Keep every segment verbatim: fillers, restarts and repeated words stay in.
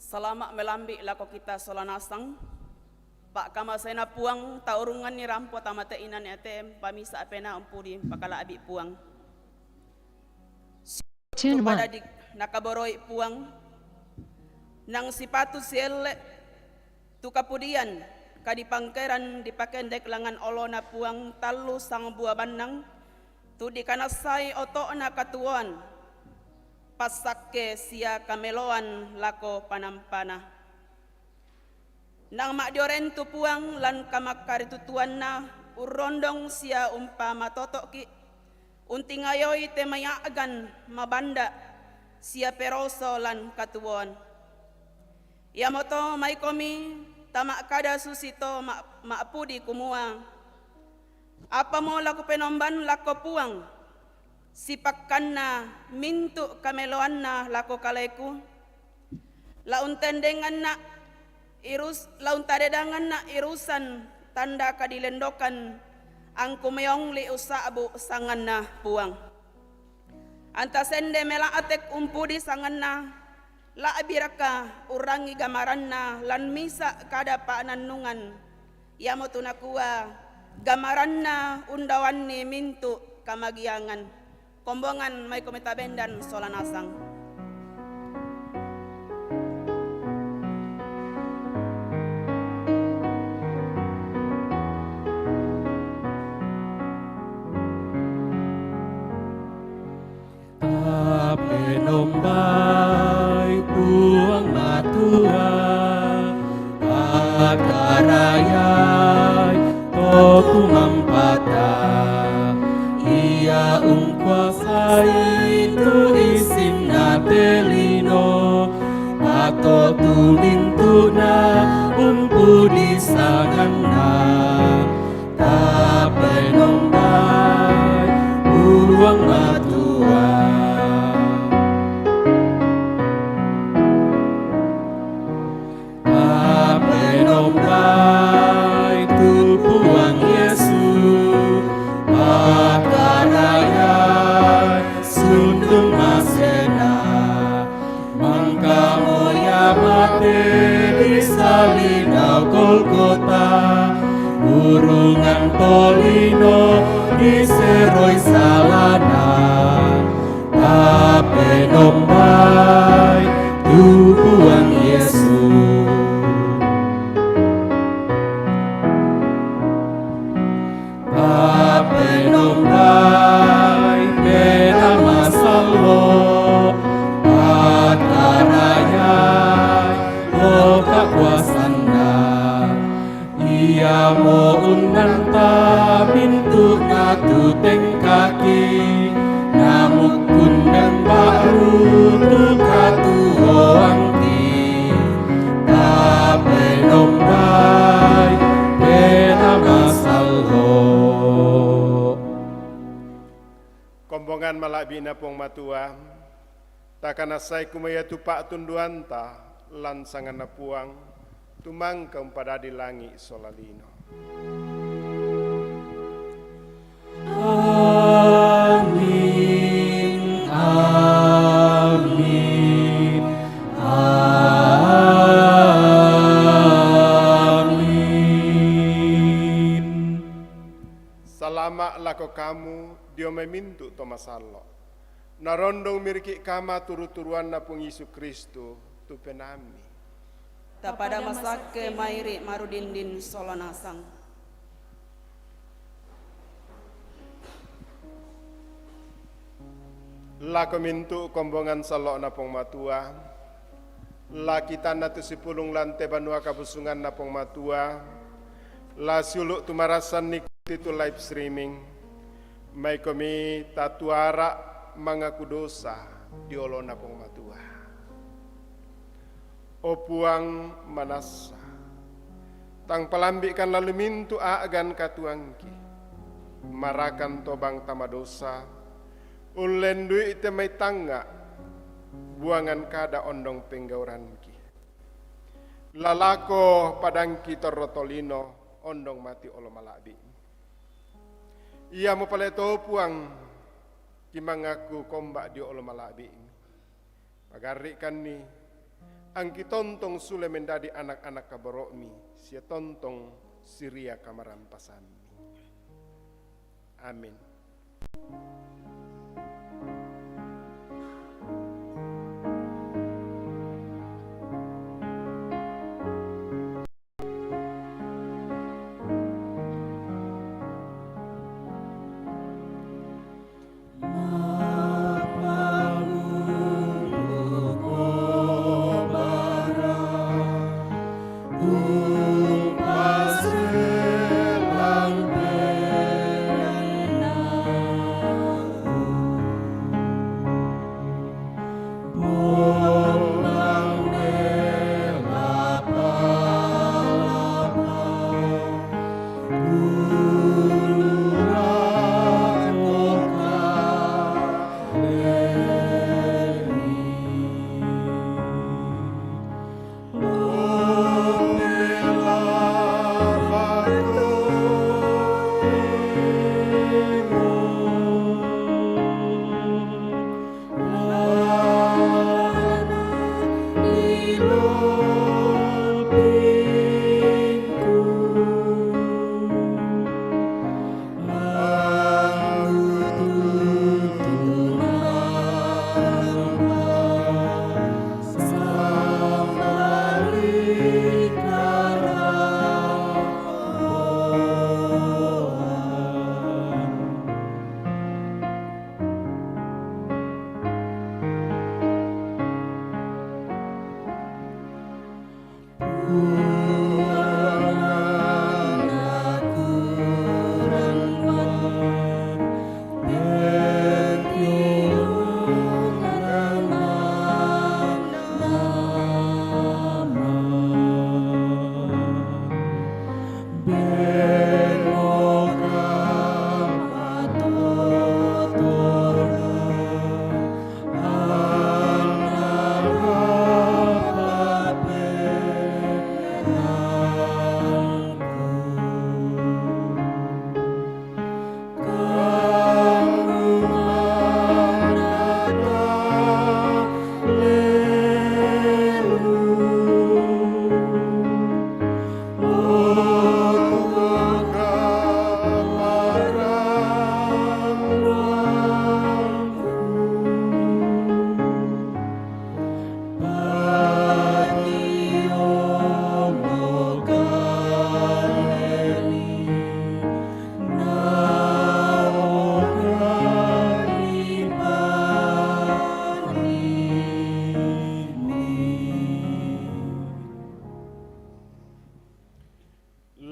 Salama' malambi' lako kita sola nasang. Pa'kamaseanna Puang, taurunganni rampo tama te inan ete, pamisa' penaa umpudi pakala'bi' Puang. Ten, tu one. Pada di-, nakaboroi Puang, nang sipatu sielle' tu kapudian, kadipangkeran dipakendek langngan olona Puang tallu sangbua bannang, tu dikanassai oto'na katuoan, passakke sia kameloan lako panampana. Nang ma'dio rentu Puang lan kamakkaritutuanna, urrondong sia umpamatoto'ki', untingayoi te mai a'gan mabanda' sia peroso lan katuoan. Iamoto maikomi tama'kada susito ma-, ma'pudi kumua, apamo la kupenomban lako Puang, sipakkanna mintu' kameloanna lako kaleku? La untendenganna' irus-, la untadedanganna' irusan tanda kadilendokan, angku meongli' usa'bu' sanganna Puang. Anta sende mela'tek umpudi sanganna, la'biraka urrangi gamaranna lan misa' kada pa'nannungan, iamotu nakua, gamaranna undaoanni mintu' kamagiangan. Kombongan maikomi tabendan sola nasang. Tapenombai Puang Matua, Pakkarayai to kumampata, Ia ungkuasai tu isinna te lino, atau tu mintu'na umpudi sanganna. Tapenombai Puang Matua. Tapenombai tu Puang Yesu, pakkarayai sundun masena, mangkamo Ia mate di salina Golgota, urungan tolino diseroi salana. Tapenombai tu Puang Yesu. Tapenombai Penaa Masallo', pakkarayai to kakuasanna. Iamo unnanta mintu'na tu tengkaki, namukkun demba'ru tu katuoangki. Tapenombai Penaa Masallo'. Kombongan mala'bi'na Puang Matua, takanassai kumua iatu pa'tunduanta lan sanganna Puang, tu mangka umpadadi langi' sola lino. Amin, amin, amin. Salama' lako kamu dio mai mintu' to masallo'. Narondong miriki' kama turu-turuanna Puang Yesu Kristu tu penaammi. Tapada masakke mai ri marudindin sola nasang. Lako mintu' kombongan sallo'na Puang Matua, la kitanna tu sipulung lante banua kabusunganna Puang Matua, la siulu' tu marassan ngikuti tu live streaming, maikomi tatuara' mangaku dosa di olona Puang Matua. O Puang manassa, tang palambi'kan lalu mintu' a'gan katuoangki, marakan tobang tama dosa, ullendu'i te mai tangnga', buangan kada ondong penggauranki. Lalako padangki torro tolino ondong mati olo mala'bi'mi. Iamo pale to Puang, kimangaku komba dio olo mala'bi'mi. Pagarri'kanni, Angki tontong sule mendadi anak-anak kaboro'mi, sia tontong siria kamarampasammi. Amin.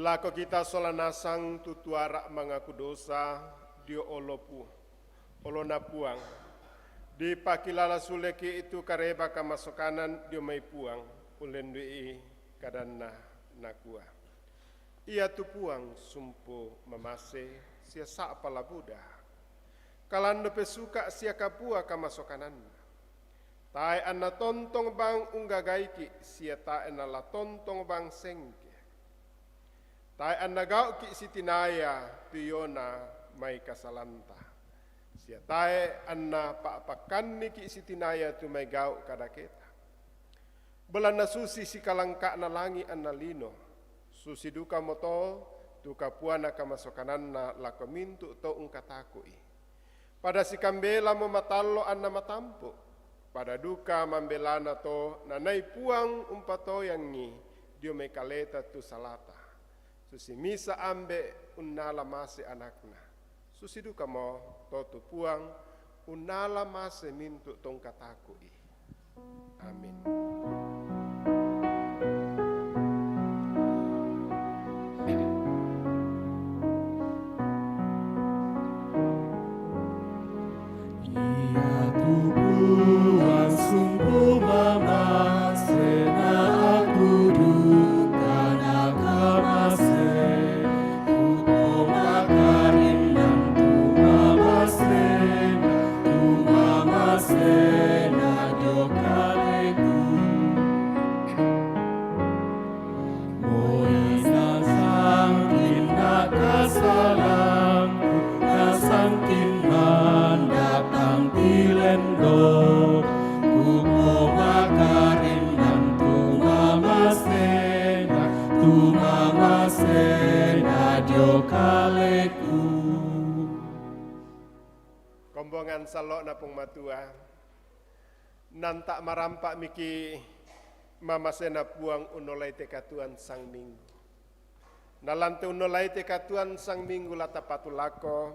Lako kita sola nasang tu tuara mangaku dosa dio olo pu-, olona Puang. Dipakilala suleki itu kareba kamasokanan dio mai Puang, ulendui kadanna nakua: Ia tu Puang sumpu mamase sia sa'pa la buda. Kalando pesuka sia kapua kamasokananna. Tae anna tontong bang unggagaiki sia tae na la tontong bang sengke. Tae anna gauki sitinaya tu iona mai kasalanta. Sia tae anna pa'pakkanniki sitinaya tu mai gau kadaketa. Belanna susi sikalangka'na langi anna lino, susi dukamoto tu kapuana kamasokananna lako mintu' to ungkataku'i. Pada sikambelamo matallo anna matampu', pada duka mambelana to nanai Puang umpatoyangngi dio mai kaleta tu salata. Susi misa ambe' unnala mase anakna, susi dukamo to tu Puang unnala mase mintu' to ungkataku'i. Amin. Ia tu Puang sumpu mamase na aku duka nakamase, ku pomakarinnan tu mamase na, tu mamase na dio kaleku. Bongan sallo'na Puang Matua, nanta' marampa' miki' mamasena Puang unnolai te katuoan sang minggu. Na lan te unnolai te katuoan sang minggu la tapatulako,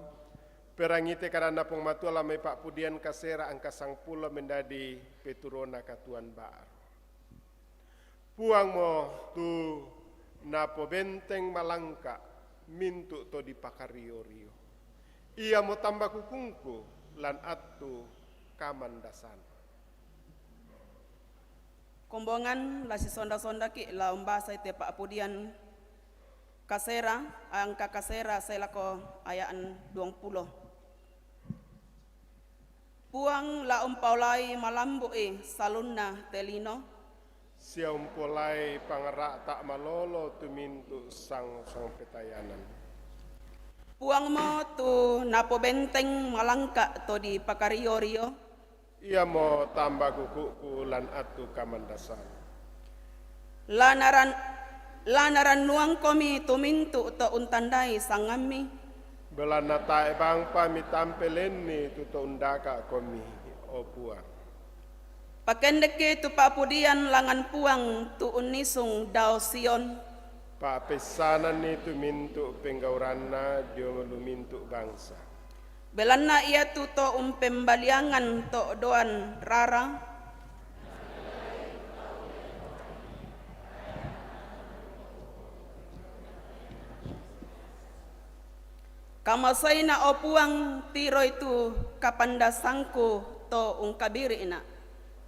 perangi te kadanna Puang Matua lan mai pa'pudian kasera angka sangpulo mendadi peturona katuoan ba'ru. Puangmo tu napobenteng malangka' mintu' to dipakario-rio. Iamo tamba kukungku lan attu kamandasan. Kombongan la sisonda-sondaki' la umbasai te pa'pudian kasera, angka kasera sae lako aya'an duangpulo. Puang la umpaolai malambu'i salunna te lino. Sia umpaolai pangara'ta' malolo tu mintu' sang-, sangpetayanan. Puangmo tu napobenteng malangka' to dipakario-rio. Iamo tamba kuku'ku lan attu kamandasan. La naran-, la narannuangkomi tu mintu' to untandai sangammi. Belanna tae' bangpa mitampe lenni tu to undaka'komi, o Puang. Pakendekki tu pa'pudian langngan Puang tu unnisung dao Sion. Pa'peissananni tu mintu' penggauranna dio lu mintu' bangsa. Belanna iatu to umpembaliangan to doan rara. Kamaseina, o Puang, tiroi tu kapandasangku to ungkabiri'na.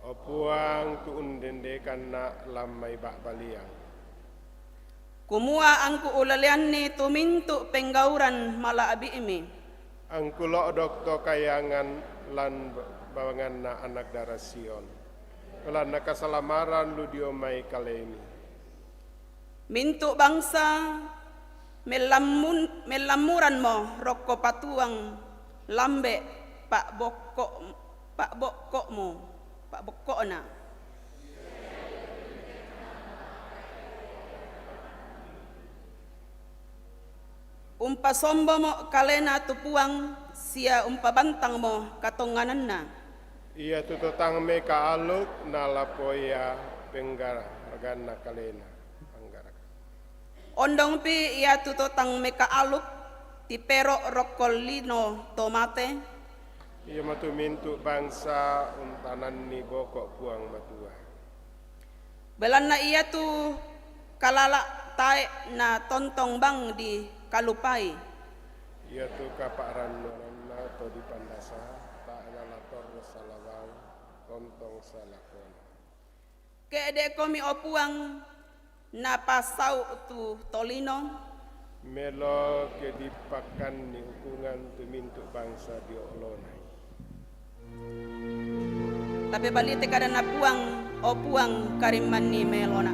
O Puang, tu undendekanna lan mai ba'baliang. Kumua angku ulaleanni tu mintu' penggauran mala'bi'mi. Angku lo'dok to kayangan lan banganna anak dara Sion, belanna kasalamaran lu dio mai kalemi. Mintu' bangsa mellammun-, mellammuranmo rokko patuang lambe' pa'bokko-, pa'bokko'mu, pa'bokko'na. Umpasombomo kalena tu Puang sia umpabantangmo katongananna. Iatu to tang mekaaluk nalapoi ia penggaraganna kalena. Anggara-, Ondongpi iatu to tang mekaaluk, tipero' rokko lino to mate. Iamo tu mintu' bangsa untananni boko' Puang Matua. Belanna iatu kalala' tae' natontong bang dikalupai. Iatu kapa'rannuanna to dipandasa, tae' nala torro sala bang tontong salakona. Ke'de'komi, o Puang, napasau' tu tolino. Melo ke dipakkanni hukungan tu mintu' bangsa dio olona. Tapebali te kadanna Puang, o Puang, karimmanni melona.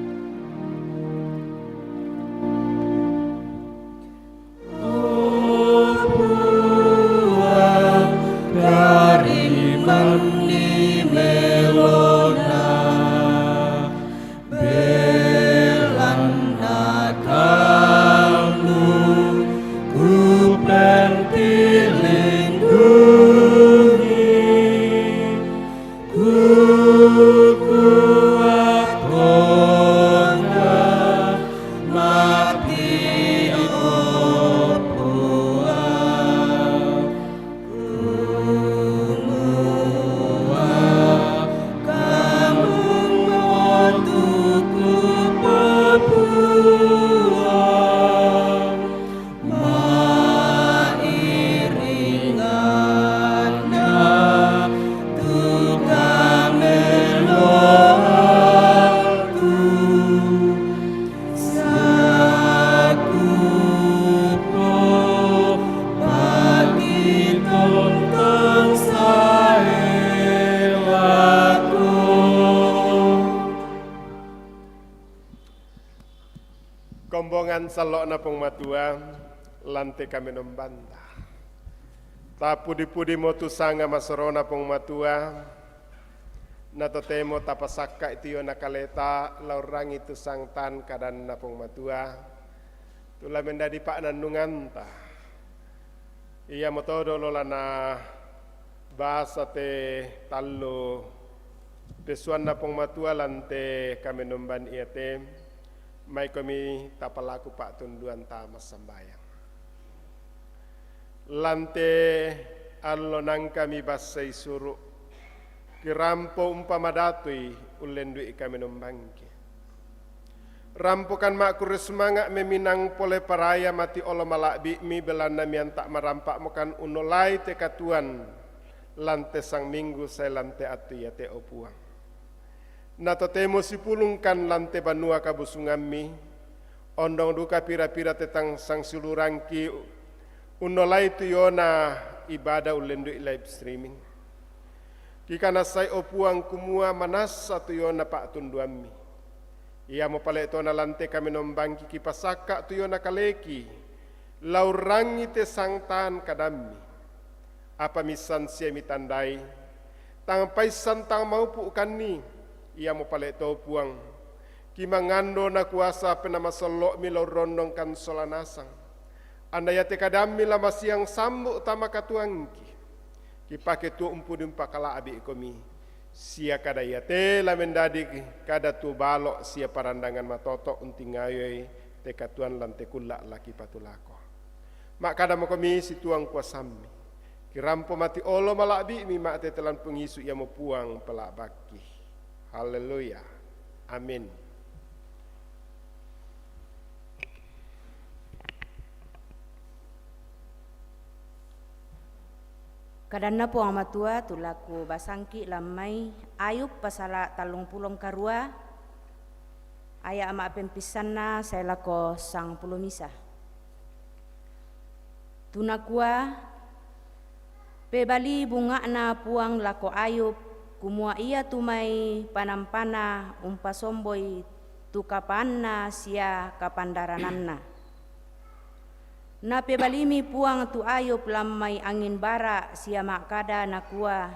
O Puang, karimmanni melona, belanna Kamu kupentilindungi. Kukuat Tuhan, mati, o Puang. Kumua Kamu ngutukku papuang. Mairinganna tu kameloanku, sakupo pakitontong sae lako. Kombongan sallo'na Puang Matua, lan te kamenombanta. Tapudi-pudimo tu sanga masorona Puang Matua, na totemo tapasakka'i tu iona kaleta la urrangi tu sangtan kadanna Puang Matua, tu la mendadi pa'nannunganta. Iamoto dolo la na Basa te tallu pesuanna Puang Matua lan te kamenomban iate, maikomi tapalaku pa'tunduan ta massambayang. Lan te allo nangkami bassai suru', kirampo umpamadatui ullendu'i kamenombangki. Rampokan ma'kurre sumanga' meminang pole paraya mati olo mala'bi'mi, belanna mianta' marampa'mokan unnolai te katuoan lan te sangminggu sae lan te attu iate, o Puang. Na totemo sipulungkan lan te banua kabusungammi, ondong duka pira-pira te tang sangsiulurangki unnolai tuyoana ibadah ullendu'i live streaming. Kikanassai, o Puang, kumua manassa tuyoana pa'tunduammi. Iamo pale' tona lan te kamenombangki kipasakka' tuyoana kaleki, la urrangi te sangtan kadammi. Apa missan sia mitandai, tang paissan tang maupu'kanni, iamo pale' to, Puang, kimangando na kuasa penamasollo'mi la urrondongkan sola nasang. Anna iate kadammi la masiang sambu' tama katuoangki, kipake tuo umpudi umpakala'bi'komi, sia kada iate la mendadi kada tuo balo' sia parandangan matoto' untingayoi te katuoan lan te kulla' la kipatulako. Ma'kadamokomi situang kuasammi, kirampo mati olo mala'bi'mi ma'tete lan Puang Yesu iamo Puang pela'bakki. Haleluya. Amin. Kadanna Puang Matua tu laku basangki' lan mai Ayub pasala' tallung pulo karua, aya' ma'pempissanna sae lako sangpulo misa. Tu nakua, pebalii bunga'na Puang lako Ayub, kumua iatu mai panampana umpasomboi tu kapaanna sia kapandarananna. Napebalimi Puang tu Ayub lan mai angin bara' sia ma'kada nakua,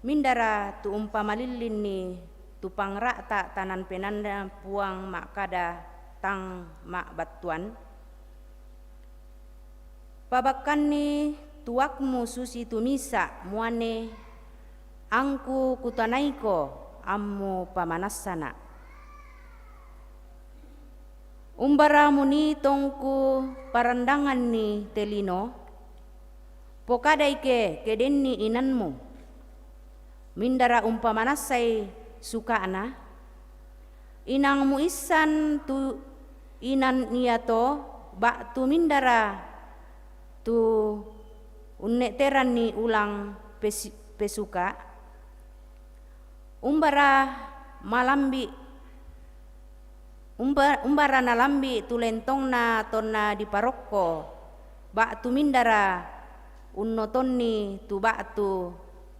mindara tu umpamalillinni tu pangra'ta tanan penaanna Puang ma'kada tang ma'battuan? Pabakkanni tuakmu susitu misa', muane, angku kutanaiko, ammu pamanassana'. Umbara munii tongku parandanganni te lino? Pokadai ke kedenni inanmu. Mindara umpamanassai suka'na? Inang muissan tu inan iato, ba'tu mindara tu unne'teranni ulang pesi-, pesuka'? Umbara malambi', umba-, umbara nalambi' tu lentongna tonna diparokko, ba'tu mindara unnotonni tu ba'tu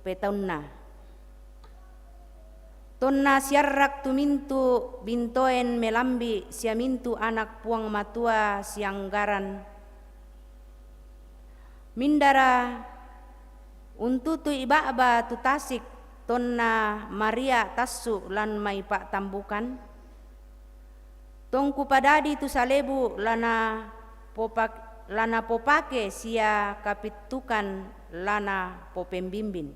petaunna? Tonna siarrak tu mintu' bintoen melambi' sia mintu' anak Puang Matua sianggaran, mindara untutui ba'ba tu tasik tonna maria' tassu' lan mai pa'tambukan? Tongku padadi tu salebu' lana popak-, lana popake sia kapittukan lana popembimbing.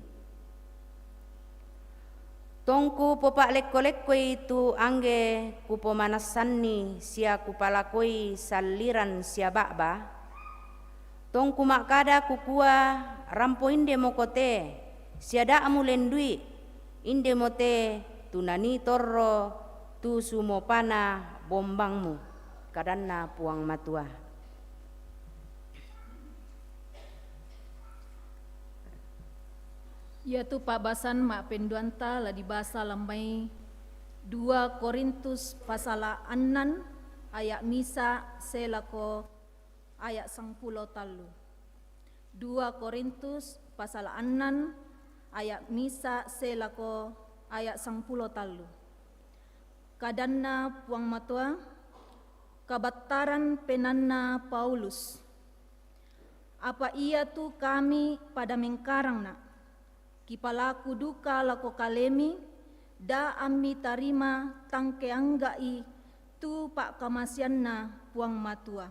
Tongku popa'lekko-lekkoi tu angge kupomanassanni sia kupalakoi salliran sia ba'ba? Tongku ma'kada kukua, rampo indemoko te, sia da' mulendui, indemo te tu nanii torro tu sumopana bombangmu, kadanna Puang Matua. Iatu pa'basan ma'penduanta la dibasa lan mai dua Korintus pasala' annan aya' misa' sae lako aya' sangpulo tallu. Dua Korintus pasala' annan aya' misa' sae lako aya' sangpulo tallu. Kadanna Puang Matua, kabattaran penaanna Paulus. Apa iatu kami pada mengkarangna', kipalaku duka lako kalemi, da' ammi tarima tang keangga'i tu pa'kamaseanna Puang Matua.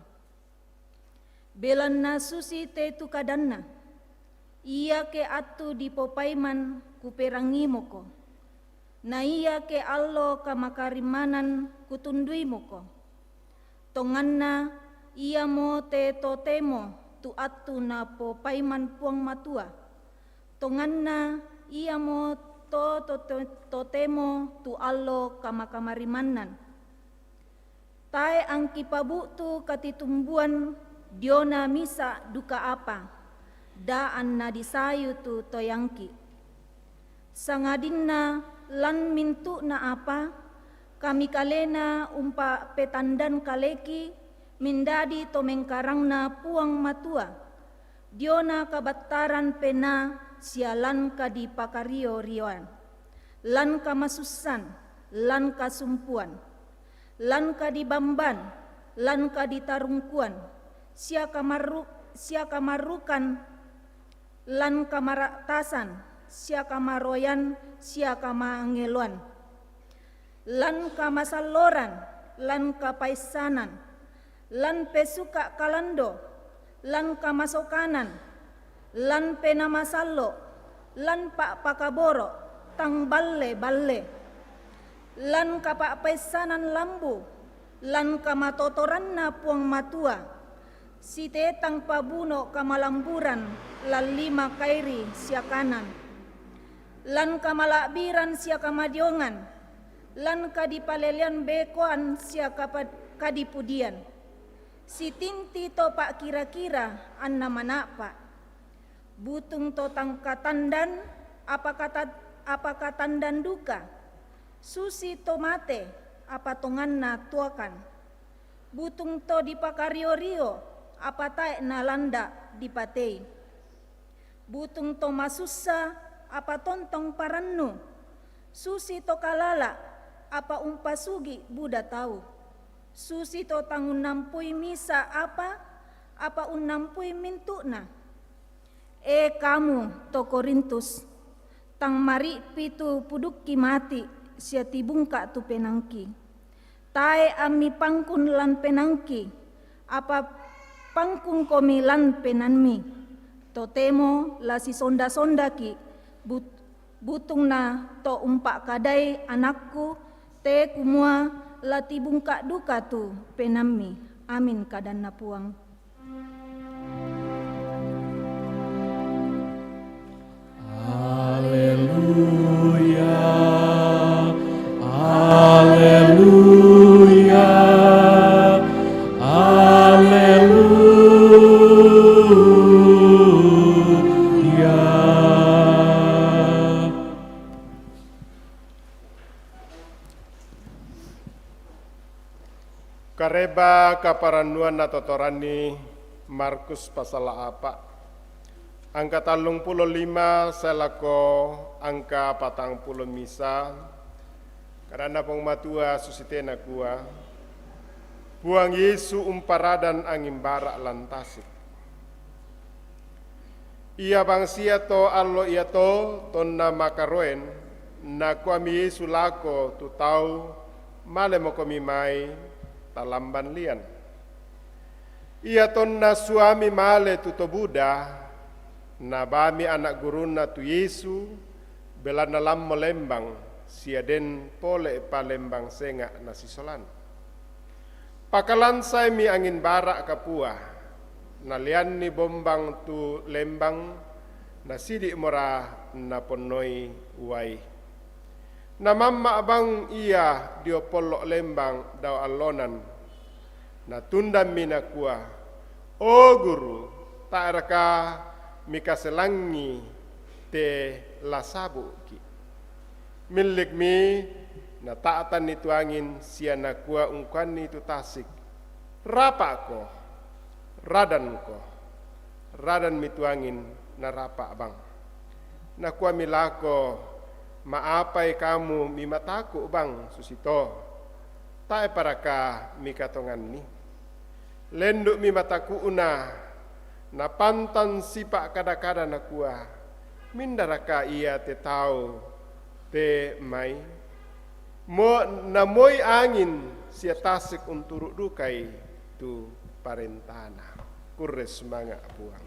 Belanna susi te tu kadanna, Iake attu dipopaiman kuperangimoko, na iake allo kamakarimanan kutunduimoko. Tonganna iamo te totemo tu attu napopaiman Puang Matua. Tonganna iamo to, to, to, totemo tu allo kamakamarimannan. Tae angkipabu'tu katitumbuan diona misa duka apa, da'an nadisayu tu toyangki. Sangadinna lan mintu'na apa, kami kalena umpapetandan kaleki mindadi to mengkarangna Puang Matua, diona kabattaran pena sia lan kadipakario-rioan, lan kamasussan, lan kasumpuan, lan kadibamban, lan kaditarungkuan, sia kamarru-, sia kamarrukan, lan kamaratasan, sia kamaroyan, sia kamangeloan, lan kamasalloran, lan kapaissanan, lan pesuka kalando, lan kamasokanan, lan penamasallo, lan pa'pakaboro, tang balle-balle, lan kapa'paissanan lambu, lan kamatotoranna Puang Matua, sitetang pabuno kamalamburan, lan lima kairi sia kanan, lan kamala'biran sia kamadiongan, lan kadipalelean bekoan sia kapad-, kadipudian. Sitinti to pa'kira-kira anna mana'pa. Butung to tangkatandan, apa kata-, apa katandan duka. Susi to mate, apa tonganna tuakan. Butung to dipakario-rio, apa tae nalanda dipatei. Butung to masussa, apa tontong parannu. Susi to kalala, apa umpasugi buda tau. Susi to tangunnampui misa apa, apa unnampui mintu'na. E kamu to Korintus, tang mari'pi tu pudukki mati sia tibungka tu penangki. Tae ammi pangkun lan penangki, apa pangkungkomi lan penammi. Totemo la sisonda-sondaki but-, butungna to umpa'kadai anakku, te kumua la tibungka duka tu penammi. Amin, kadanna Puang. Haleluya, haleluya, haleluya. Kareba kaparannuan natotoranni Markus pasala apa, angka tallung pulo lima sae lako angka patang pulo misa. Kadanna Puang Matua susite nakua, Puang Yesu umparadan angin bara lan tasik. Ia bangsia to allo iato tonna makaroen, nakuami Yesu lako tu tau, malemokomi mai, talamban lian. Ia tonna suami male tu to buda, nabami anak gurunna tu Yesu, belanna lammo lembang, sia den pole pa lembang senga nasisolan. Pakalansaimi angin bara kapua, nalianni bombang tu lembang, nasidi mora naponnoi uai. Namamma bang ia dio pollo lembang dao allonan, natundammi nakua, O Guru, taeraka mikaselangi te la sabuki. Millikmi, nata'tanni tu angin sia nakua ungkuanni tu tasik, Rapa'ko, radanko. Radanmi tu angin, narapa bang. Nakuami lako, Maapai kamu mimataku bang susito? Taeparaka mikatonganni? Lendu'mi mataku'na, napantan sipa' kada-kada nakua, Mindaraka ia te tau te mai? Mo-, namoi angin sia tasik unturu' dukai tu parentana. Kurre sumanga' Puang.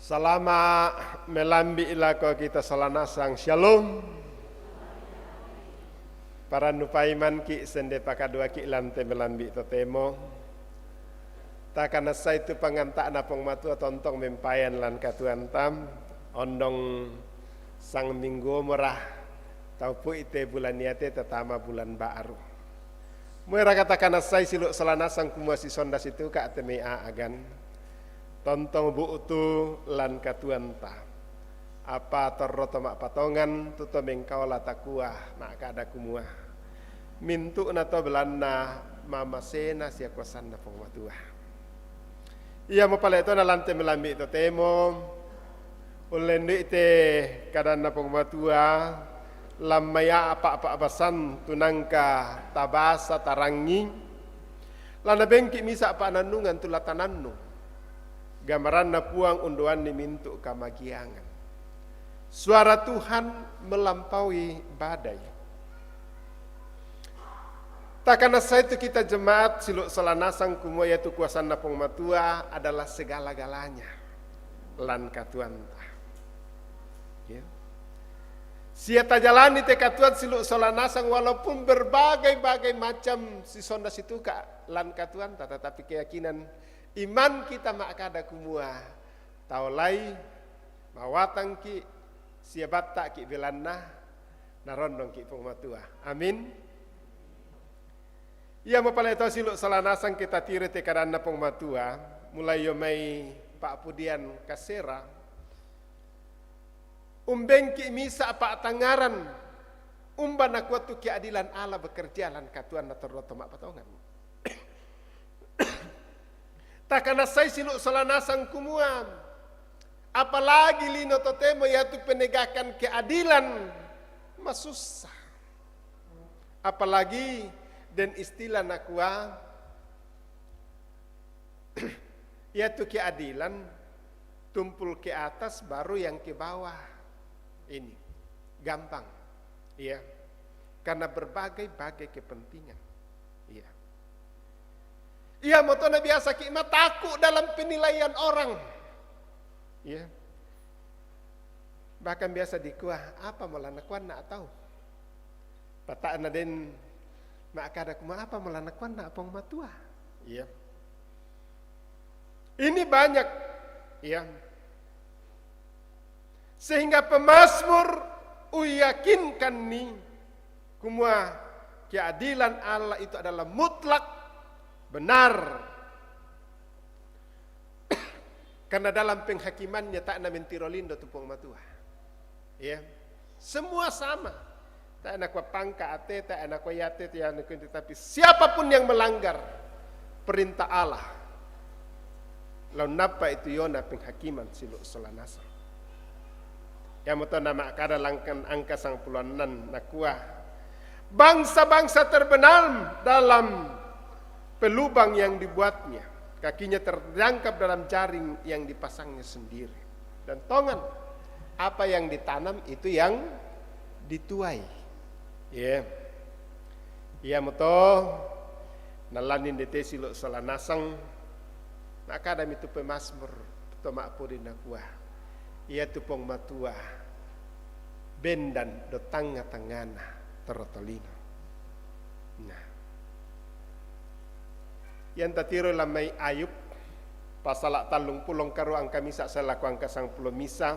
Salama' melambi' lako kita sola nasang. Syalom. Parannu paimanki' sende pakaduaki' lan te melambi' totemo. Takanassai tu panganta'na Puang Matua tontong mempayan lan katuoanta, ondong sangminggu omora taupu'i te bulan iate tatama bulan ba'ru. Muairaka takanassai silu' sola nasang kumua sisonda situka' te mei a'agan. Tontong bu'tu lan katuoanta. Apa torro to ma'patongan tu to mengkaola takua ma'kada kumua, mintu'na to belanna mamasena sia kuasanna Puang Matua. Iamo pale' tona lan te melambi' totemo, ullendu'i te kadanna Puang Matua, lan mai a'pa' pa'basan tu nangka tabasa tarangi, lan nabengki' misa' pa'nannungan tu latanannu. Gamaranna Puang undoanni mintu' kamagiangan. Suara Tuhan melampaui badai. Takanassai tu kita jemaat silu' sola nasang kumua iatu kuasanna Puang Matua adalah segala-galanya lan katuoanta. Ya. Sia tajalani te katuoan silu' sola nasang walaupun berbagai-bagai macam sisonda situka' lan katuoanta, tetapi keyakinan iman kita ma'kada kumua taolai, mawatangki', sia batta'ki' belanna, narondongki' Puang Matua. Amin. Iamo pale' to silu' sola nasang kita tiro te kadanna Puang Matua, mulai io mai pa'pudian kasera, umbengki' misa' pa'tangngaran, umba nakua tu keadilan Allah bekerja lan katuoanna torro to ma'patongan. Takanassai silu' sola nasang kumua, apalagi lino totemo iatu penegakan keadilan masussa. Apalagi den istilah nakua, iatu keadilan tumpul ke atas baru yang ke bawah. Ini gampang, ya, karena berbagai-bagai kepentingan. Iya. Iya, motona biasa ki' mataku' dalam penilaian orang. Iya. Bahkan biasa dikua, apa mala nakuanna' tau? Pata'na den ma'kada kumua, apa mala nakuanna' Puang Matua? Iya. Ini banyak, ya. Sehingga pemazmur uyakinkan ni kumua keadilan Allah itu adalah mutlak, benar. Karena dalam penghakimannya tae' namentiro lindo tu Puang Matua. Ya. Semua sama. Tae' nakua pangka' ate, tae' nakua iate, tae' nakua, tetapi siapapun yang melanggar perintah Allah, lao nappa' itu iona penghakiman silu' sola nasang. Iamoto nama'kada langkan angka sangpulo annan, nakua, bangsa-bangsa terbenam dalam pelubang yang dibuatnya, kakinya terperangkap dalam jaring yang dipasangnya sendiri. Dan tongan, apa yang ditanam itu yang dituai. Ya. Iamoto, nalani ndete silu' sola nasang, ma'kadami tu pemazmur to ma'pudi nakua, iatu Puang Matua bendan do tangnga-tangngana torro tolino. Nah. Ianta tiro lan mai Ayub, pasala' tallung pulo karua angka misa' sae lako angka sangpulo misa'.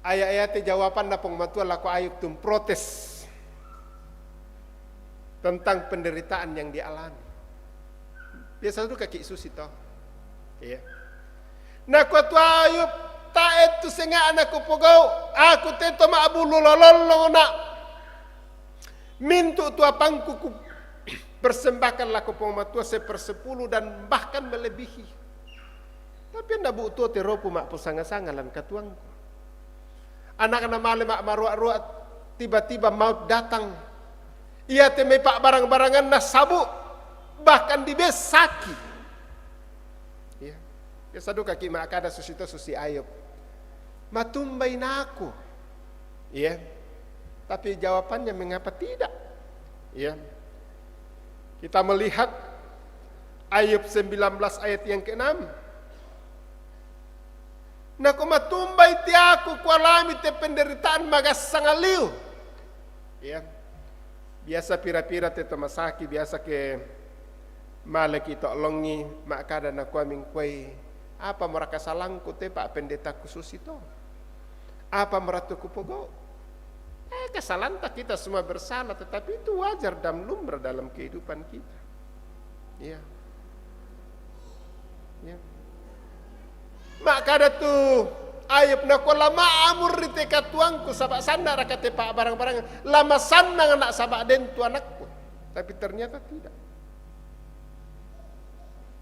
Aya'-ayate jawabanna Puang Matua lako Ayub tu mprotes tentang penderitaan yang dialami. Biasa duka ki' susi to. Iya. Nakua tu Ayub, tae' tu senga'na kupogau', aku te to ma'bulu lolollona. Mintu' tu apangku ku persembahkan lako Puang Matua sepersepuluh dan bahkan melebihi. Tapi enda' bu tuo te ropu ma'posanga-sanga lan katuangku. Anakna male ma'maroa'-roa', tiba-tiba maut datang. Iate mai pa'barang-baranganna sabu', bahkan dibessaki. Ya. Biasa duka ki' ma'kada susito susi Ayub. Matumbai naku. Ya. Tapi jawabannya mengapa tidak? Ya. Kita melihat Ayub sembilan belas ayat yang keenam. Naku matumbai ti aku kualami te penderitaan magassanga liu. Ya. Biasa pira-pira te tomasaki, biasa ke male ki' to' longi, ma'kada nakua mingkuai, apa mora kasalangku te Pak Pendetaku susito? Apa mora tu kupogau'? Eh, kasalanta kita semua bersalah, tetapi itu wajar dan lumrah dalam kehidupan kita. Ya. Ya. Ma'kada tu Ayub nakua, la ma'amurri te katuangku saba' sanna'raka te pa'barang-barangan, la masannang ana' saba' den tu anakku. Tapi ternyata tidak.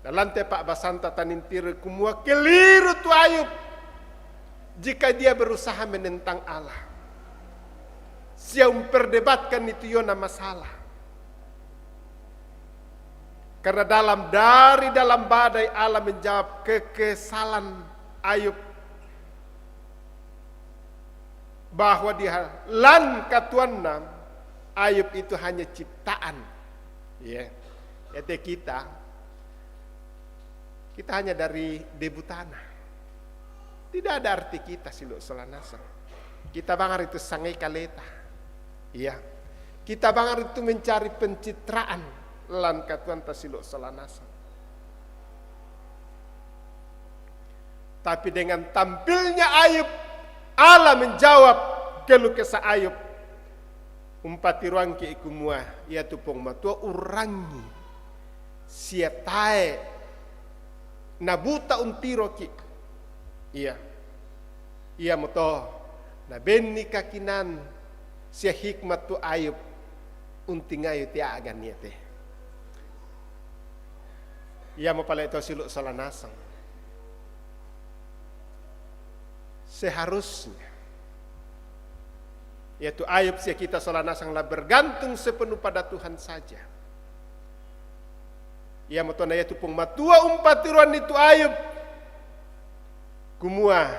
Dalam te pa'basanta tanintiri kumua keliru tu Ayub jika dia berusaha menentang Allah. Sia umperdebatkan itu yona masalah. Karena dalam, dari dalam badai Allah menjawab kekesalan Ayub, bahwa di ha-, lan katuanna Ayub itu hanya ciptaan. Ya. Ete kita, kita hanya dari debu tanah. Tidak ada arti kita silu' sola nasang. Kita bang ri tu sangai kaleta. Iya. Kita bang ri tu mencari pencitraan lan katuanta silu' sola nasang. Tapi dengan tampilnya Ayub, Allah menjawab keluh kesah Ayub. Umpatiroangki' kumua, iatu Puang Matua urrangi sia tae' nabuta untiroki'. Iya. Iamoto nabenni kakinaan sia hikmat tu Ayub untingayu te a'gan iate. Iamo pale' to silu' sola nasang. Seharusnya iatu Ayub sia kita sola nasang la bergantung sepenuh pada Tuhan saja. Iamoto na iatu Puang Matua umpatiroanni tu Ayub. Kumua,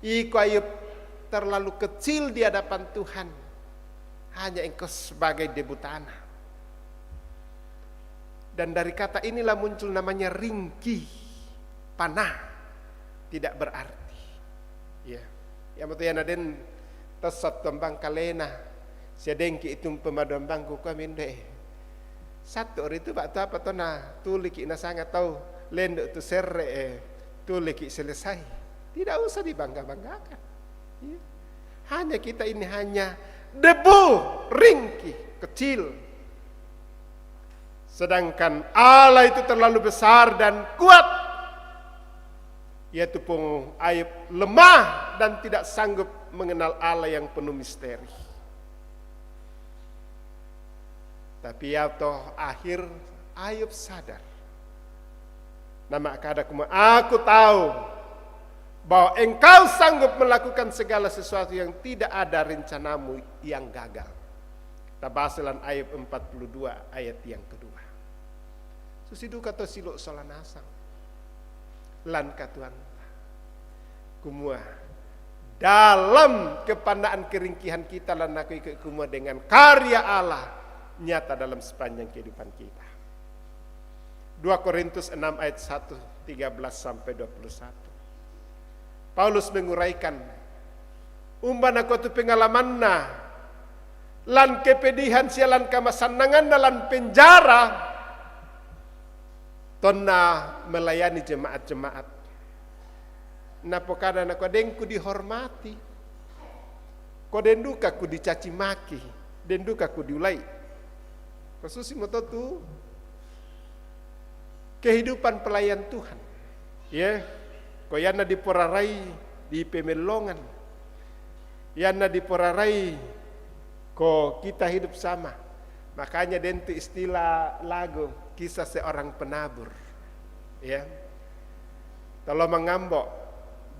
iko Ayub terlalu kecil di hadapan Tuhan. Hanya engkau sebagai debu tanah. Dan dari kata inilah muncul namanya ringkih, panah, tidak berarti. Ya. Iamoto iana den tessat tu ambang kalena, sia dengki' itu pemadu ambangku kua mindoi. Sattu' ritu ba'tu apa tona tuliki' nasanga tau lendu' tu serre', eh, tuliki' selesai. Tidak usah dibangga-banggakan. Ya. Hanya kita ini hanya debu, ringkih, kecil. Sedangkan Allah itu terlalu besar dan kuat. Iatu Puang Ayub lemah dan tidak sanggup mengenal Allah yang penuh misteri. Tapi iatu akhir Ayub sadar. Na ma'kada kumua, aku tahu bahwa Engkau sanggup melakukan segala sesuatu yang tidak ada rencanamu yang gagal. Tabasa lan Ayub empat puluh dua ayat yang kedua. Susi duka to silu' sola nasang lan katuanta. Kumua, dalam kepanda'an keringkihan kita lan aku iko kumua dengan karya Allah nyata dalam sepanjang kehidupan kita. Dua Korintus enam ayat satu, tiga belas sampai dua puluh satu. Paulus menguraikan, umba nakua tu pengalamanna lan kepedihan sia lan kamasannanganna lan penjara, tonna melayani jemaat-jemaat. Napokada nakua, den kudihormati. Ko den duka kudicaci maki, den duka kudiulai. Ko susi moto tu kehidupan pelayan Tuhan. Ya, ko ianna diporarai di pemellongan. Ianna diporarai Ko kita hidup sama. Makanya den tu istilah lagu, kisah seorang penabur. Ya. Tolo mangambo,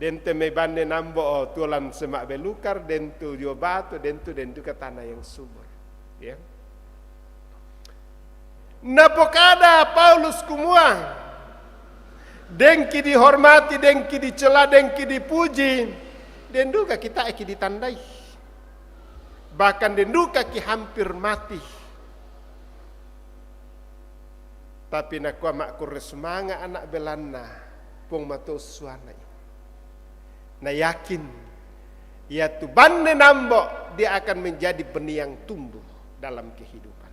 den tu me bande nambo, o, tulan semak belukar, den tu dio batu, den tu, den tu ke tanah yang subur. Ya. Napokada Paulus kumua, dengki dihormati, dengki dicela, dengki dipuji, den duka kita eki ditandai. Bahkan den duka ki hampir mati. Tapi nakua mak kure sumanga anak belanna, Puang Matua suanai. Na yakin, ia tu bande nambo, dia akan menjadi benih yang tumbuh dalam kehidupan.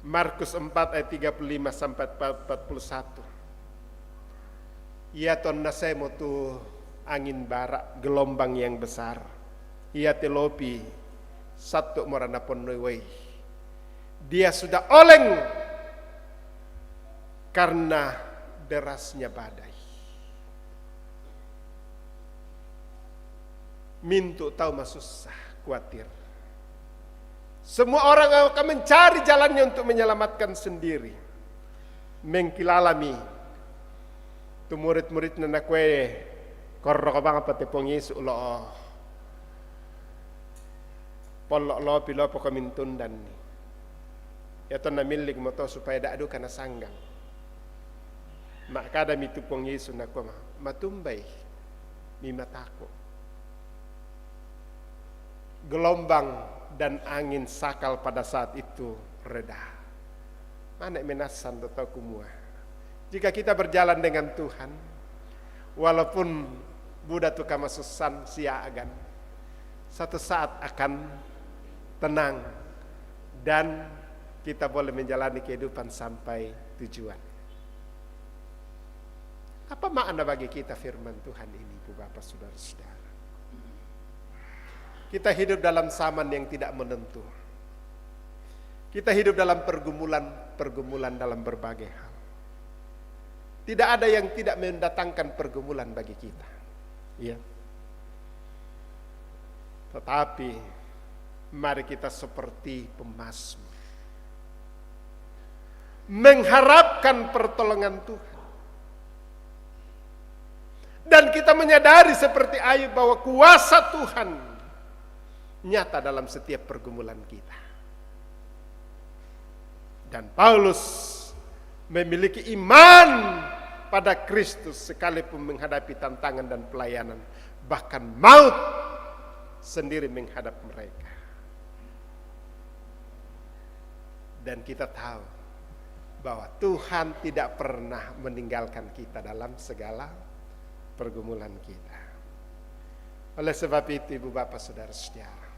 Markus empat ayat tiga puluh lima sampai empat puluh satu. Ia tonna semo tu angin bara, gelombang yang besar. Ia telopi satu morana ponnoi wei. Dia sudah oleng karena derasnya badai. Mintu tau masussa, kuatir. Semua orang akan mencari jalannya untuk menyelamatkan sendiri. Mengkilalami tu murid-muridna nakue, korro ko bang apa te Puang Yesu lo. Pollo lopi lopo ko mintundanni. Ia tonna millik moto supaya dak duka nasanggang. Makkada mi tu Puang Yesu nakua ma, matumbai mi mataku. Gelombang dan angin sakal pada saat itu reda. Mana menassan do tau kumua. Jika kita berjalan dengan Tuhan, walaupun buda tu kamasussan siagan, satu saat akan tenang dan kita boleh menjalani kehidupan sampai tujuan. Apa makna bagi kita firman Tuhan ini, Ibu Bapak Saudara-saudara? Kita hidup dalam zaman yang tidak menentu. Kita hidup dalam pergumulan-pergumulan dalam berbagai hal. Tidak ada yang tidak mendatangkan pergumulan bagi kita. Ya. Tetapi mari kita seperti pemazmur, mengharapkan pertolongan Tuhan. Dan kita menyadari seperti Ayub bahwa kuasa Tuhan nyata dalam setiap pergumulan kita. Dan Paulus memiliki iman pada Kristus sekalipun menghadapi tantangan dan pelayanan, bahkan maut sendiri menghadap mereka. Dan kita tahu bahwa Tuhan tidak pernah meninggalkan kita dalam segala pergumulan kita. Oleh sebab itu, Ibu Bapak Saudara-saudara,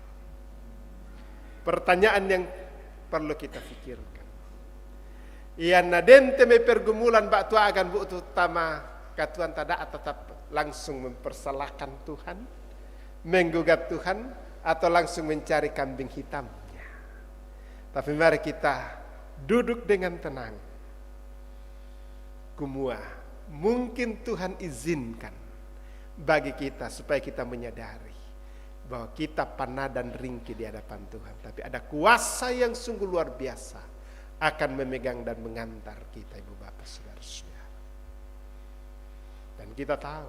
pertanyaan yang perlu kita pikirkan, ia nadente me pergumulan bak tua agan bu tu tama katuan tada tetap langsung mempersalahkan Tuhan, menggugat Tuhan, atau langsung mencari kambing hitamnya. Tapi mari kita duduk dengan tenang. Kumua, mungkin Tuhan izinkan bagi kita supaya kita menyadari bahwa kita panah dan ringkih di hadapan Tuhan. Tapi ada kuasa yang sungguh luar biasa akan memegang dan mengantar kita, Ibu Bapak Saudara-saudara. Dan kita tahu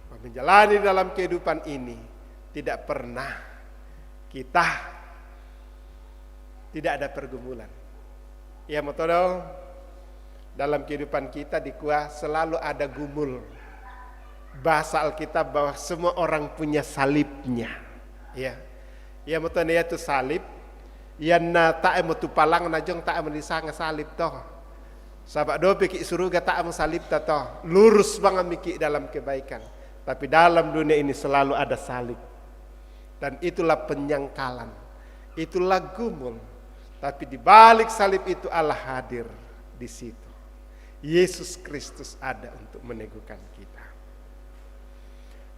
bahwa menjalani dalam kehidupan ini tidak pernah kita tidak ada pergumulan. Ya, motodo, dalam kehidupan kita dikua selalu ada gumul. Bahasa Alkitab bahwa semua orang punya salibnya. Ya. Ya, motodo ya tu salib. Ya na tak emo tu palang najong tak emo disanga salib toh. Sabak dope ki suruga tak emo salib ta toh. Lurus banget miki dalam kebaikan. Tapi dalam dunia ini selalu ada salib. Dan itulah penyangkalan, itulah gumul. Tapi di balik salib itu Allah hadir di situ. Yesus Kristus ada untuk meneguhkan kita.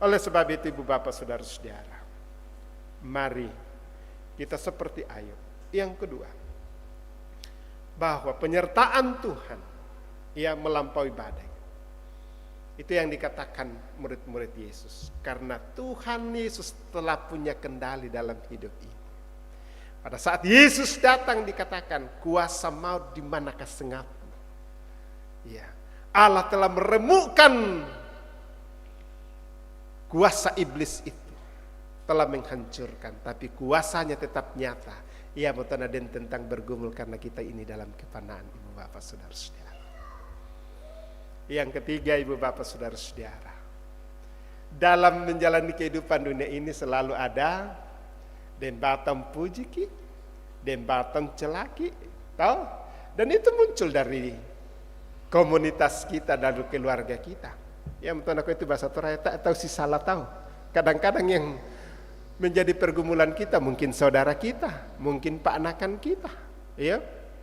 Oleh sebab itu, Ibu Bapak Saudara-saudara, mari kita seperti Ayub. Yang kedua, bahwa penyertaan Tuhan ia melampaui badai. Itu yang dikatakan murid-murid Yesus. Karena Tuhan Yesus telah punya kendali dalam hidup ini. Pada saat Yesus datang, dikatakan, "Kuasa maut di manakah sengapmu?" Ya. Allah telah meremukkan kuasa iblis itu, telah menghancurkan, tapi kuasanya tetap nyata. Ia mau tanda den tentang bergumul karena kita ini dalam kepanaan, ibu bapak, saudara-saudara. Yang ketiga, ibu bapak, saudara-saudara, dalam menjalani kehidupan dunia ini selalu ada den batang puji ki, den batang celaki, tahu? Dan itu muncul dari komunitas kita, dari keluarga kita. Ya, menurut aku itu bahasa Torah, tak tahu si salah tahu. Kadang-kadang yang menjadi pergumulan kita mungkin saudara kita, mungkin ponakan kita, ya,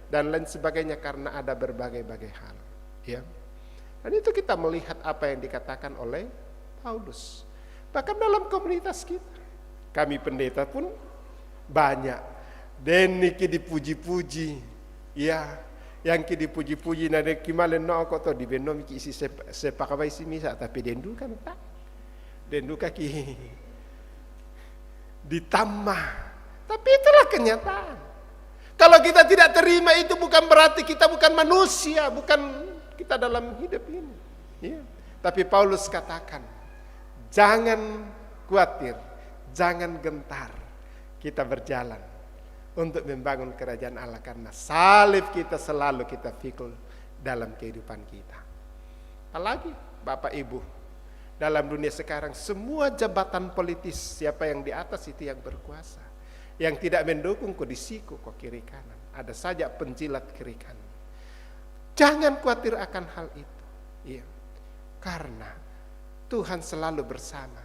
dan lain sebagainya, karena ada berbagai-bagai hal, ya. Dan itu kita melihat apa yang dikatakan oleh Paulus. Bahkan dalam komunitas kita, kami pendeta pun banyak. Den niki dipuji-puji, ya. Yang ki dipuji-puji, na den ki malen no kok to di beno miki isi sep-, sepak apa isi misa, tapi den duka, tak. Den duka ki ditambah. Tapi itulah kenyataan. Kalau kita tidak terima itu, bukan berarti kita bukan manusia, bukan kita dalam hidup ini. Ya. Tapi Paulus katakan, jangan khawatir, jangan gentar. Kita berjalan untuk membangun kerajaan Allah karena salib kita selalu kita pikul dalam kehidupan kita. Apalagi Bapak Ibu, dalam dunia sekarang semua jabatan politis, siapa yang di atas itu yang berkuasa. Yang tidak mendukung ko di siku, ko kiri kanan. Ada saja penjilat kiri kanan. Jangan khawatir akan hal itu. Iya. Karena Tuhan selalu bersama.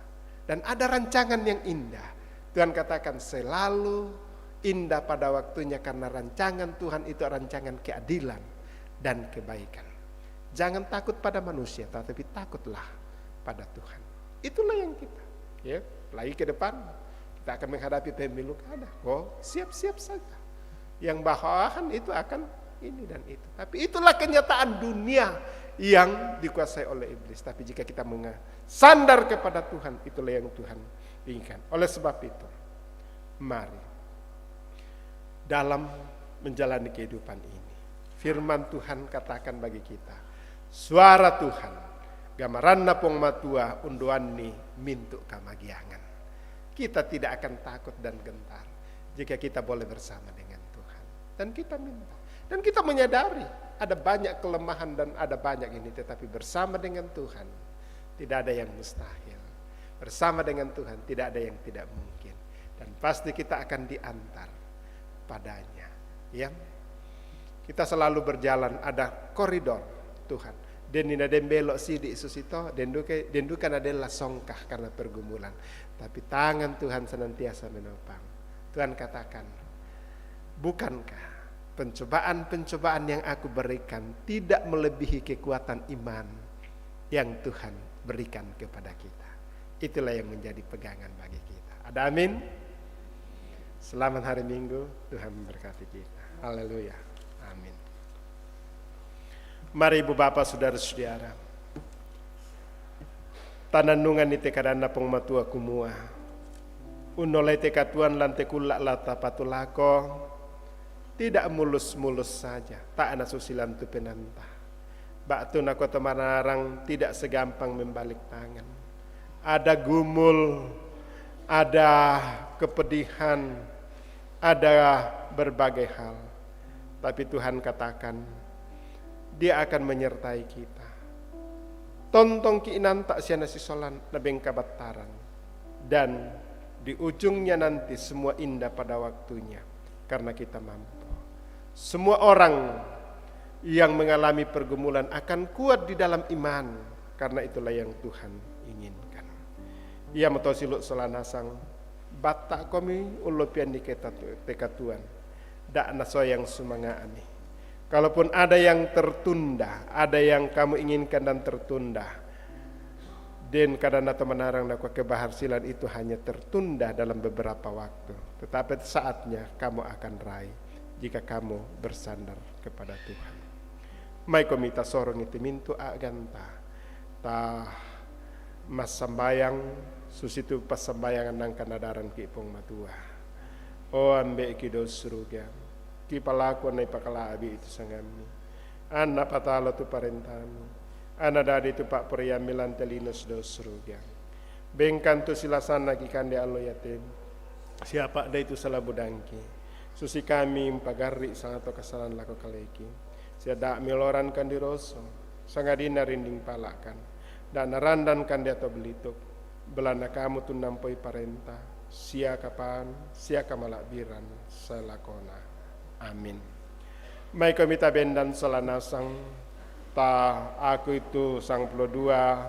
Dan ada rancangan yang indah. Tuhan katakan selalu indah pada waktunya karena rancangan Tuhan itu rancangan keadilan dan kebaikan. Jangan takut pada manusia, tetapi takutlah pada Tuhan. Itulah yang kita, ya, lagi ke depan kita akan menghadapi pemilu kada. Oh, siap-siap saja. Yang bawahan itu akan ini dan itu. Tapi itulah kenyataan dunia yang dikuasai oleh iblis. Tapi jika kita menga-, sandar kepada Tuhan, itulah yang Tuhan inginkan. Oleh sebab itu, mari dalam menjalani kehidupan ini, firman Tuhan katakan bagi kita, suara Tuhan, gamaranna Puang Matua undoanni mintu kamagiangan. Kita tidak akan takut dan gentar jika kita boleh bersama dengan Tuhan. Dan kita minta. Dan kita menyadari ada banyak kelemahan dan ada banyak ini, tetapi bersama dengan Tuhan tidak ada yang mustahil. Bersama dengan Tuhan tidak ada yang tidak mungkin. Dan pasti kita akan diantar padanya. Ya. Kita selalu berjalan, ada koridor Tuhan. Den ina den belok sidi susito, den duka, den duka na den la songkah karena pergumulan. Tapi tangan Tuhan senantiasa menopang. Tuhan katakan, bukankah pencobaan-pencobaan yang aku berikan tidak melebihi kekuatan iman yang Tuhan berikan kepada kita? Itulah yang menjadi pegangan bagi kita. Ada amin? Selamat hari Minggu, Tuhan memberkati kita. Haleluya. Amin. Mari ibu bapak saudara-saudara. Tananungan ni te kadanna Puang Matua kumua. Unnolai te katuoan lan te kulla la tapatulako, tidak mulus-mulus saja, tae na susilan tu penanta. Ba'tu nako to manarang tidak segampang membalik tangan. Ada gumul, ada kepedihan, ada berbagai hal. Tapi Tuhan katakan, Dia akan menyertai kita. Tontong ki inanta siana sisolan na bengka battaran. Dan di ujungnya nanti semua indah pada waktunya. Karena kita mampu. Semua orang yang mengalami pergumulan akan kuat di dalam iman. Karena itulah yang Tuhan inginkan. Ia metosi lu solanasang. Batta komi ullopian ni keta-, tekatuan. Dak nasoyang sumanga'mi. Kalaupun ada yang tertunda, ada yang kamu inginkan dan tertunda, den kadanna to manarang nakua keberhasilan itu hanya tertunda dalam beberapa waktu. Tetapi saatnya kamu akan raih jika kamu bersandar kepada Tuhan. Mai komi tasorong itu mintu aganta. Ta massambayang, susitu passambayangan nangkan adaran ki Puang Matua. O Ambe' ki dao suruga, ki palakuan na ipakala'bi' tu sangammi. Anna patalo tu parentami. Anna dadi tu pa'poraiammi lan te lino sidao suruga. Bengkan tu silasanna ki kande allo iate. Siapa' dai tu sala budangki. Susi kami umpagarri' sangato kasalan lako kaleki. Sia da' mioloran kandi roso, sangadinna rinding pala'kan, da' narandan kandi ato belituk, belanna kamu tu nampoi parenta, sia kapan, sia kamala'biran, sae lakona. Amin. Maikomi tabendan sola nasang, ta aku itu sangpulo dua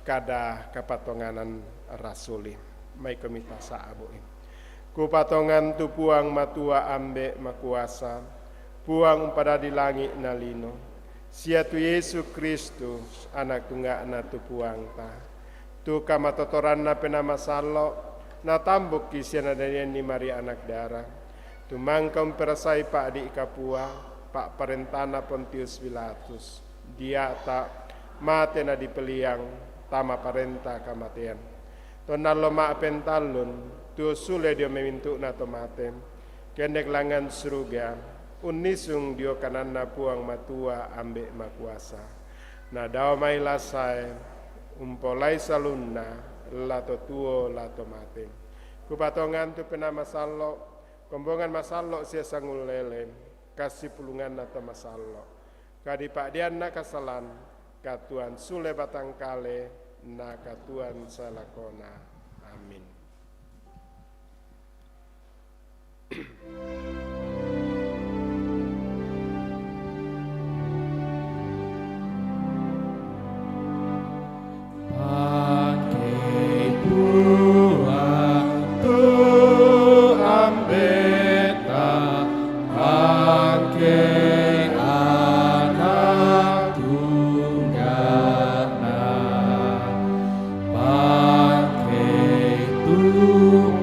kada kapatonganan rasuli. Maikomi tasa'bu'i. Kupatongan tu Puang Matua Ambe' Makuasa, Puang umpadadi langi' na lino, sia tu Yesu Kristus, Ana' tungga'na tu Puangta, tu kamatotoranna Penaa Masallo', natambukki sia nadadianni Maria anak dara, tu mangka umperasai pa'di' kapua, pa'parentana Pontius Pilatus, dia'ta', mate nadipeliang, tama parenta kamatean. Tonna allo ma'pentallun, tuo sule dio mai mintu'na to mate, kendek langngan suruga, unnisung dio kananna Puang Matua Ambe' Makuasa. Nadao mai la sae, umpolai salunna, la to tuo, la to mate. Kupatongan tu Penaa Masallo', kombongan masallo' sia sangullele, kassipulunganna to masallo'. Kadipa'dianna kasalan, katuoan sule batang kale, na katuoan sae lakona. Amin. Pangkei Puang tu Ambe'ta, pangkei Ana' tungga'na, pangkei tu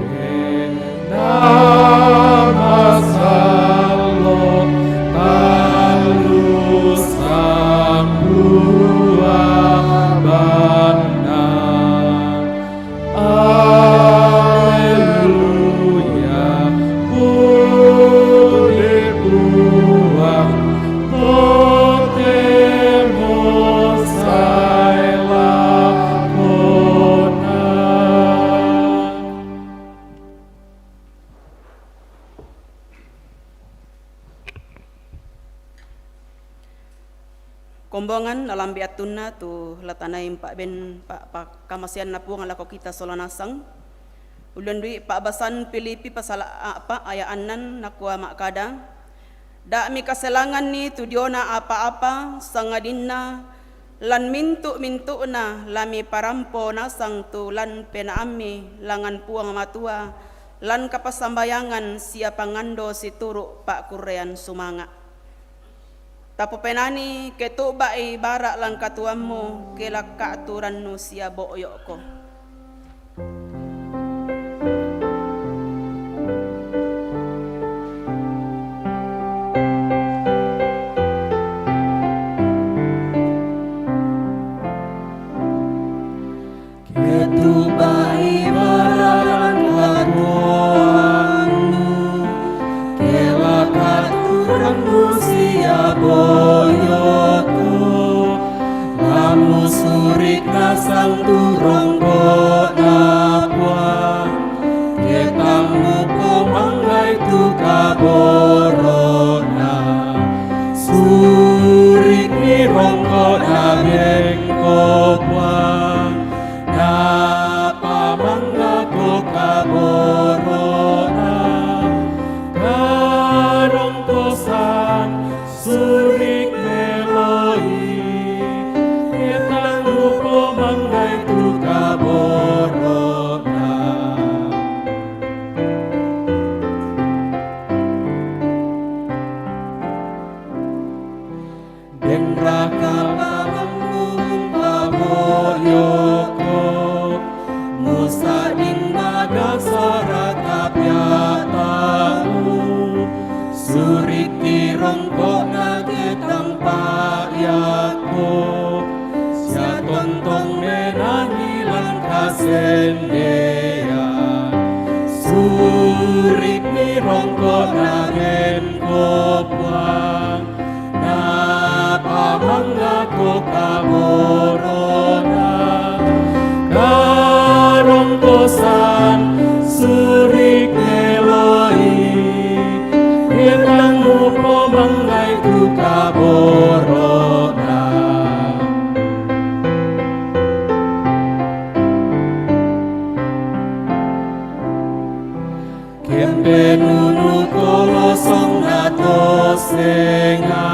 Penaa Masallo', tallu sambua bannang. Haleluya, puji Puang, totemo sae lakona. Kombongan nalambi' attunna tu latanai umpa'ben pa-, pa-, kamaseanna Puang lako kita sola nasang. Ulun dui' pa'basan Pilipi pasal a'pa' aya' annan nakua ma'kada, "Da' mikaselanganni tu diona apa-apa, sangadinna lan mintu'-mintu'na la miparampo nasang tu lan penaammi langngan Puang Matua, lan kapassambayangan sia pangando situru' pa'kurrean sumanga'." Tapopenani ke tu'ba'i bara' lan katuoammu, ke lakka'tu rannu sia bo'yo'ko. Ketubai barang katuoannu, kela katurannu sia boyoku, lamu surik nasang turongko Surik ni rongko' na ben ko puang, na pamangako kaborona. Karongkosan surik meloi, ketang mu pomangaiku kaborona. Kempe nunu kolosong na tosenga,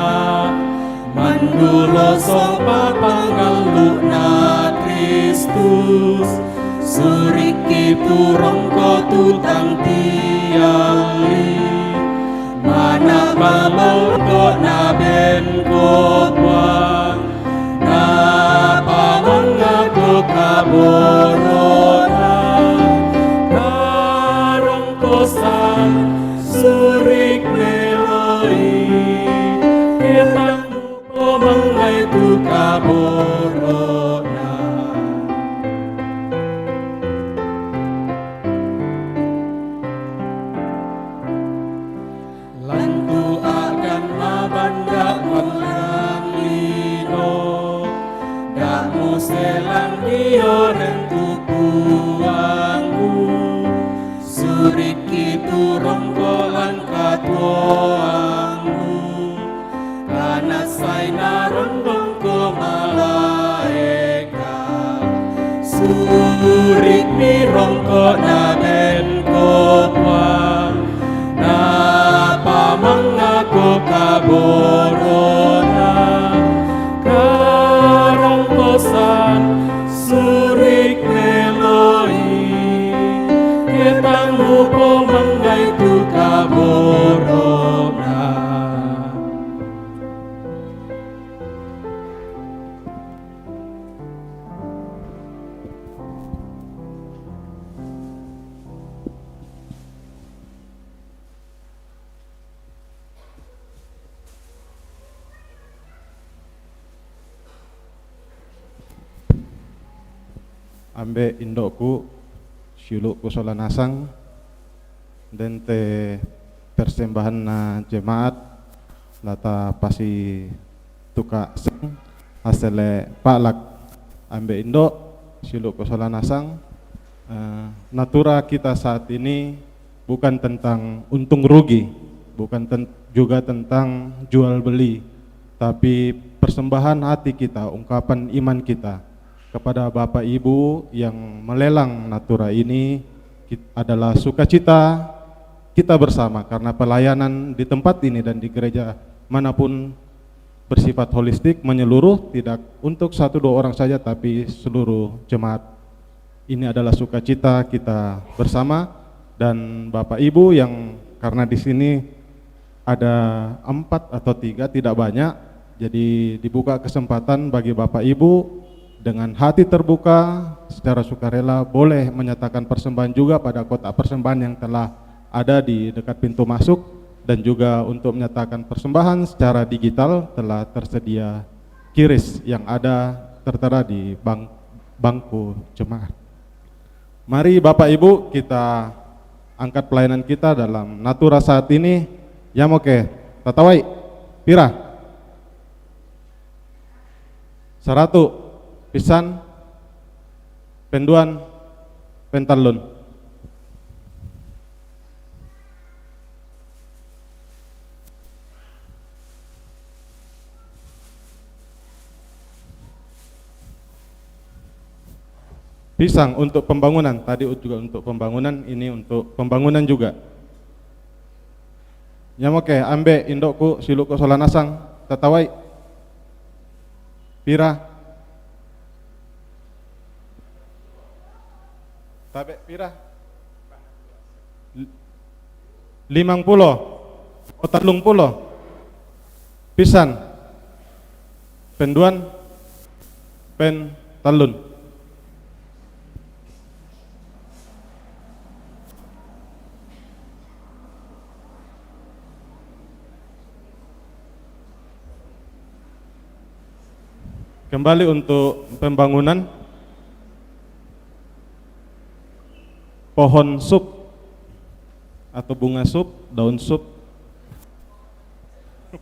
mandulosong papangalu na Kristus, surik kitu rongko' tutang tiali, mana balongko' na ben ko puang, na pamangako kaborona. Karongkosan surik meloi, ketang mu pomangaiku kaborona. Lantu akan mabanda' mulang lino, da' mu selang dio rentu puangmu, surik kitu rongko' langka tuangmu, kana sai narondong ko malaekat. Surik ni rongko' na ben ko puang, na pamangako kaborona. Karongkosan surik meloi, ketang mu pomangaiku kaborona. Ambe' indo'ku, siulu'ku sola nasang, dente persembahanna jemaat, la tapasituka seng, asele pa'lak. Ambe' indo', siulu'ku sola nasang, eh, natura kita saat ini bukan tentang untung rugi, bukan ten-, juga tentang jual beli, tapi persembahan hati kita, ungkapan iman kita kepada Bapak Ibu yang melelang natura ini kit-, adalah sukacita kita bersama karena pelayanan di tempat ini dan di gereja manapun bersifat holistik, menyeluruh, tidak untuk satu dua orang saja, tapi seluruh jemaat. Ini adalah sukacita kita bersama, dan Bapak Ibu yang, karena di sini ada empat atau tiga, tidak banyak, jadi dibuka kesempatan bagi Bapak Ibu dengan hati terbuka, secara sukarela, boleh menyatakan persembahan juga pada kotak persembahan yang telah ada di dekat pintu masuk, dan juga untuk menyatakan persembahan secara digital telah tersedia kiris yang ada tertera di bang-, bangku jemaat. Mari Bapak Ibu kita angkat pelayanan kita dalam natura saat ini. Yamoke, tatawai, pira? Saratu, pisan, penduan, pentallun. Pisang untuk pembangunan, tadi juga untuk pembangunan, ini untuk pembangunan juga. Yamoke, ambe' indo'ku, siulu'ku sola nasang, tatawai. Pira? Tabe' pira? L-, limang pulo. O, tallung pulo. Pisan. Penduan. Pentallun. Kembali untuk pembangunan pohon sup. atau bunga sup, daun sup,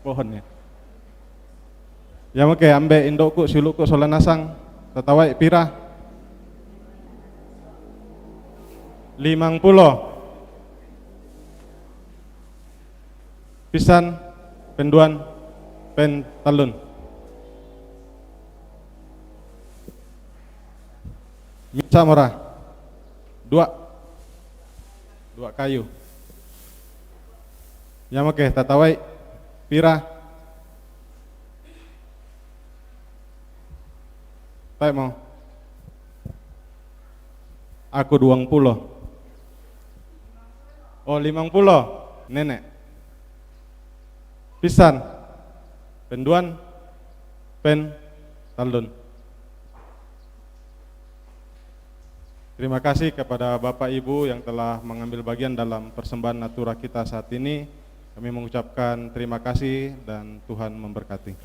pohonnya. Ya, oke, ambe indokku, siulukku, sola nasang, tatawai pira? Limang pulo. Pisan, penduan, pentallun. Mica mora. Dua. Dua kayu. Ya, oke, tatawai. Pira? Tai mau. Aku duang pulo. Oh, limang pulo. Nenek. Pisan. Penduan. Pentallun. Terima kasih kepada Bapak Ibu yang telah mengambil bagian dalam persembahan natura kita saat ini. Kami mengucapkan terima kasih dan Tuhan memberkati.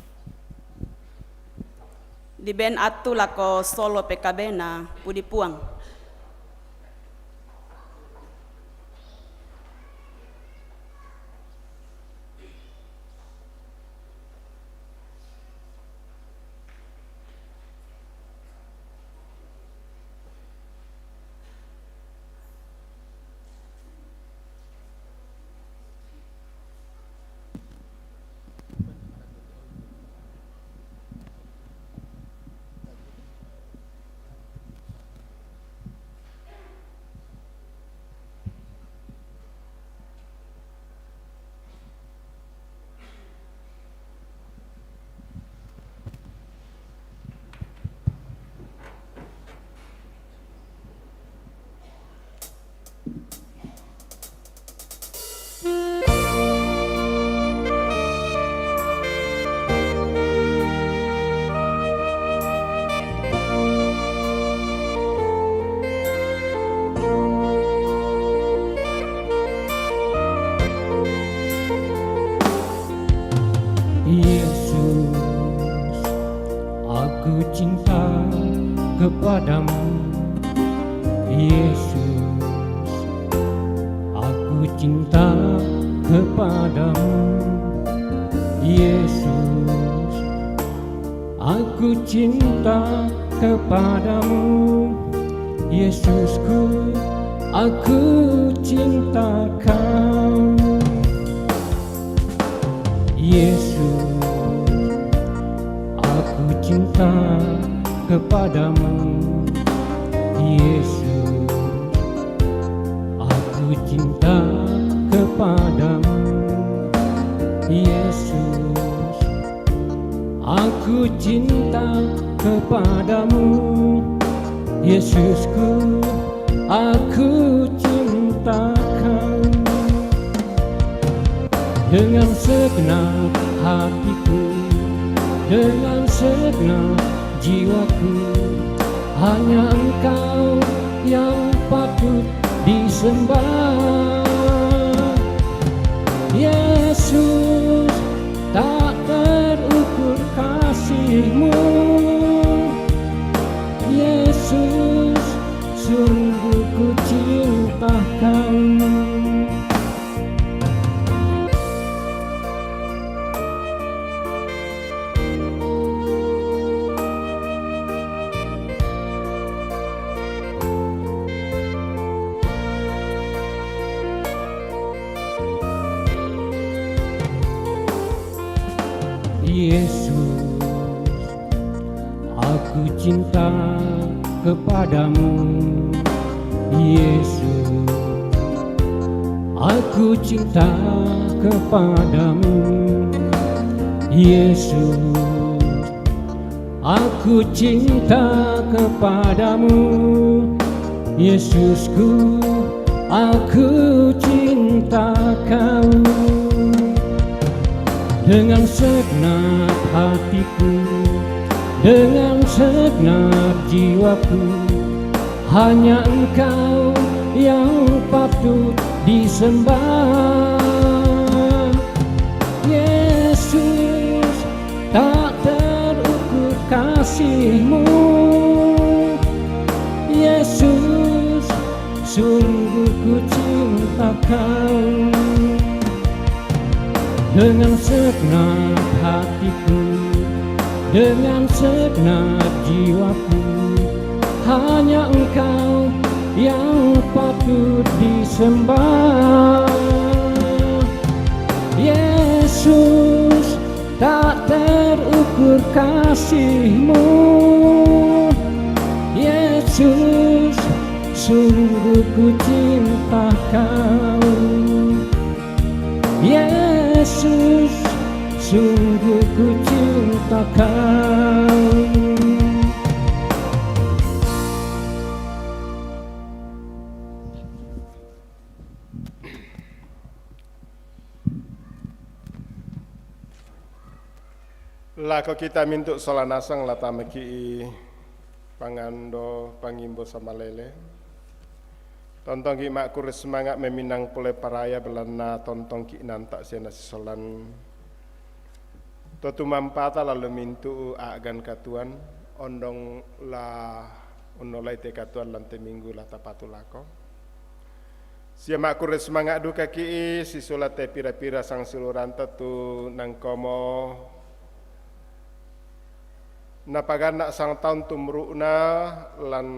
Diben atu lako solo P K B na pudi puang. Yesus, aku cinta kepadamu. Yesus, aku cinta kepadamu. Yesus, aku cinta kepadamu. Yesusku, aku cinta Kau. Yesus, aku cinta kepadamu. Yesus, aku cinta kepadamu. Yesus, aku cinta kepadamu. Yesusku, aku cinta Kau. Dengan segenap hatiku, dengan segenap jiwaku, hanya Engkau yang patut disembah. Yesus, tak terukur kasih-Mu. Yesus, sungguh ku cinta Kau. Yesus, aku cinta kepadamu. Yesus, aku cinta kepadamu. Yesus, aku cinta kepadamu. Yesusku, aku cinta Kau. Dengan segenap hatiku, dengan segenap jiwaku, hanya Engkau yang patut disembah. Yesus, tak terukur kasih-Mu. Yesus, sungguh ku cinta Kau dengan segenap hatiku, dengan segenap jiwaku, hanya Engkau yang patut disembah. Yesus, tak terukur kasih-Mu. Yesus, sungguh ku cinta Kau. Yesus, sungguh ku cinta Kau. Lako kita mintu sola nasang la tamaki'i pangando pangimbo samalele. Tontongki' ma'kurre sumanga' memminang pole paraya belanna tontongki' nanta' sia nasisolan to tumampata lallo mintu'u a'gan katuoan, ondong la unnolai te katuoan lan te minggu la tapatu lako. Sia ma'kurre sumanga' dukaki' sisula te pira-pira sangsiuluranta tu nangkomo napaganna' sangtaun tumuru'na lan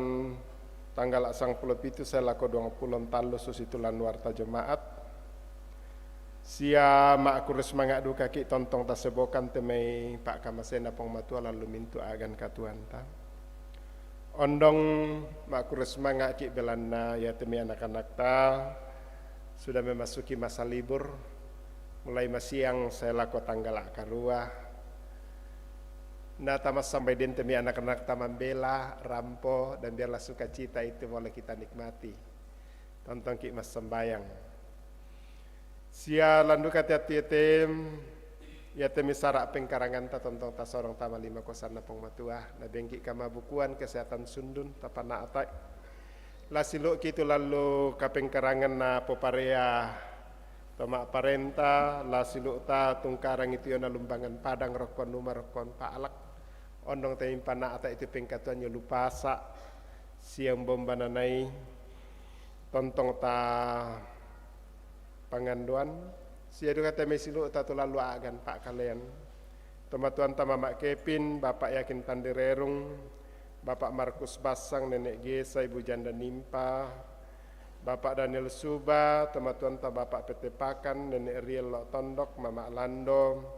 tanggala' sangpulo pitu sae lako duangpulo tallu susitu lan warta Jemaat. Sia ma'kurre sumanga' dukaki' tontong tasebokan te mai pa'kamaseanna Puang Matua lallu mintu a'gan katuoanta. Ondong ma'kurre sumanga'ki' belanna iate mai anak-anakta sudah memasuki masa libur, mulai masiang sae lako tanggala' karua. Na tamassambai den te mai anak-anakta mambela, rampo, dan biarlah sukacita itu boleh kita nikmati. Tontongki' massambayang. Sia landuka te ati ete, iate mai sara' pengkaranganta tontong tasorong tama lima kuasanna Puang Matua, nabengki' kamabukuan kesehatan sundun, tapana'tai. La silu'ki tu lallu kapengkaranganna poparea to ma'parenta, la silu'ta tungkarangi tu iona Lumbangan Padang, rokkoan uma, rokkoan pa'lak. Ondong te mimpana'tai tu pengkatuoan, yolupasa, sia umba-umba nanai, tontong ta pangandoan, sia duka te mai silu'ta tu lallu a'gan pa'kalean. Tomatuanta Mama Kepin, Bapak Yakin Tandirerung, Bapak Markus Bassang, Nenek Gesa, Ibu Janda Nimpa, Bapak Daniel Suba, tomatuanta Bapak Petepakan, Nenek Riel Lok Tondok, Mama Lando,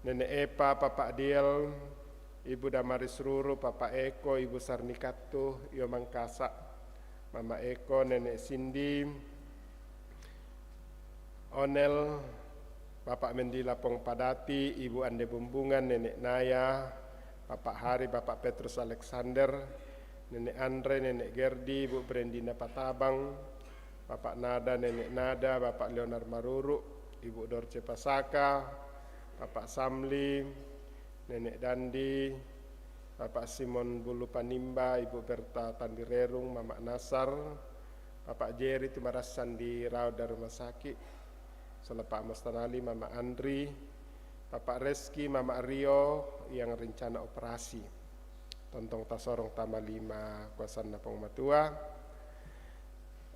Nenek Epa, Papa Diel, Ibu Damaris Ruru, Papa Eko, Ibu Sarnikattu, Iyo Mangkasa, Mama Eko, Nenek Sindi, Onel, Bapak Mendi Lapong Padati, Ibu Ande Bumbungan, Nenek Naya, Bapak Hari, Bapak Petrus Alexander, Nenek Andre, Nenek Gerdi, Ibu Brendina Patabang, Bapak Nada, Nenek Nada, Bapak Leonard Maruru, Ibu Dorce Pasaka, Bapak Samli, Nenek Dandi, Bapak Simon Bulu Panimba, Ibu Berta Tandirerung, Mama Nasar, Bapak Jerry Tumarassan di rawat dari rumah sakit, sola Pak Mostanali, Mama Andri, Bapak Reski, Mama Rio yang rencana operasi. Tontong tasorong tama lima kuasanna Puang Matua.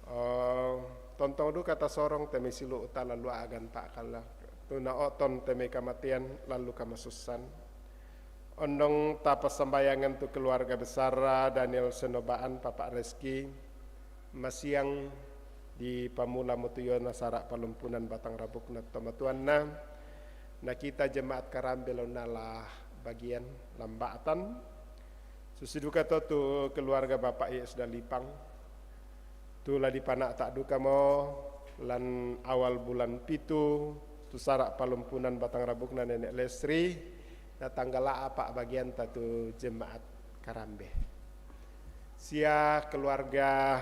Eh, tontong duka tasorong te mai silu'ta lallu a'gan pa'kala. Tu nao'ton te mai kamatean lallu kamasussan. Ondong tapassambayangan tu keluarga besar Daniel Senobaan, Papa Reski, masiang dipamula mo tu iona sara' palumpunan batang rabukna tomatuanna. Na kita jemaat Karambe la unnala bagian lamba'tan. Susi duka to tu keluarga Bapak Yes Dalipang. Tu la dipana'ta dukamo lan awal bulan pitu, tu sara' palumpunan batang rabukna Nenek Lesri, na tanggala' apa' bagianta tu jemaat Karambe. Sia keluarga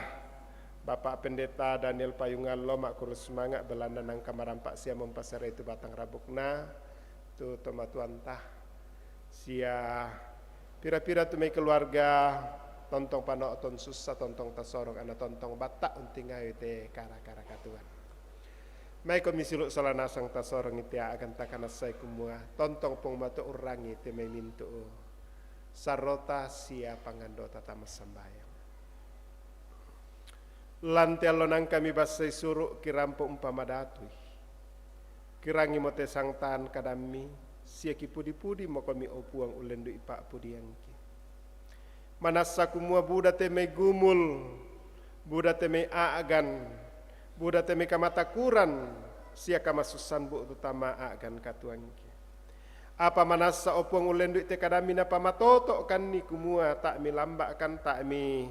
Bapak Pendeta Daniel Payungallo, ma'kurre sumanga' belanna nangka marampa' sia mompasarai tu batang rabukna, tu tomatuanta. Sia pira-pira tu mai keluarga tontong pano'ton sussa, tontong tasorong anna tontong batta' untingawi te kara-kara katuoan. Maiko mi silu' sola nasang tasorong ite a'gan takanassai kumua tontong Puang Matua urrangi te mai mintu'u sarrota sia pangandota tama sambayang. Lan te allo nangka mibassai suru' kirampo umpama datui. Kirangi mo te sangtan kadammi, sia kipudi-pudi mo komi, o Puang, ullendu'i pa'pudiangki. Manassa kumua buda te mai gumul, buda te mai a'gan, buda te mai kamatakuran, sia kamasussan bu'tu tama a'gan katuoangki. Apa manassa, o Puang, ullendu'i te kadammi napamatoto'kanni kumua ta' milamba'kan, ta' mi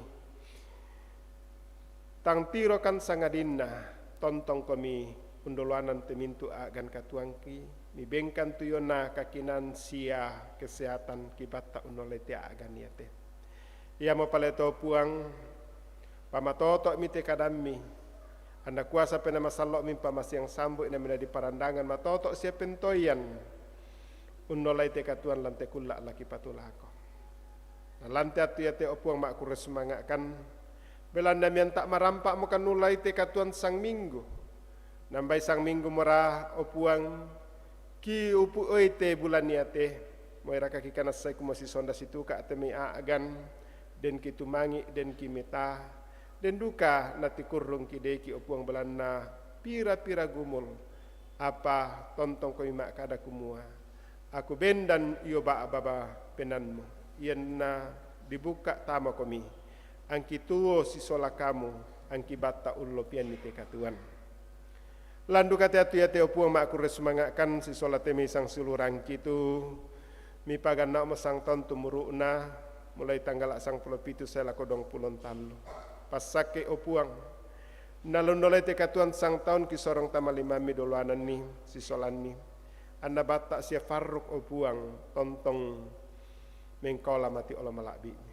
tangtirokan sangadinna, tontongkomi undoloanan te mintu' a'gan katuoangki, mibengkan tuyona kakinan sia kesehatan kibatta unnolai te a'gan iate. Iamo pale to Puang, pamatoto'mi te kadammi, anna kuasa Penaa Masallo'mi pamasiang sambu'i na menadi parandangan matoto' sia pentoian, unnolai te katuoan lan te kulla' la kipatulako. Na lan te attu iate, o Puang, ma'kurre sumanga'kan, belanna mianta' marampa'mo kannullai te katuoan sang minggu. Nambai sang minggu mora, o Puang, kiupu'oi te bulan iate, moiraka kikanassai kumua sisonda situka' te mai a'gan, den kitumangi', den kimita, den duka natikurrung kideki, o Puang, belanna pira-pira gumul, apa tontongkomi ma'kada kumua, Aku bendan io ba'baba penanmu, ianna dibukka' tamakomi, angki tuo sisola kamu, angki batta ullopianni te katuoan. Lan duka te attu iate, o Puang, ma'kurre sumanga'kan sisola te mai sangsiulurangki tu mipaganna'mo sang taun tumuru'na, mulai tanggala' sangpulo pitu sae lako duangpulo tallu. Passakkei, o Puang, na lunnolai te katuoan sang taun kisorong tama limammi doloananni sisolanni. Anna batta sia farruk, o Puang, tontong mengkaola mati olo mala'bi'mi.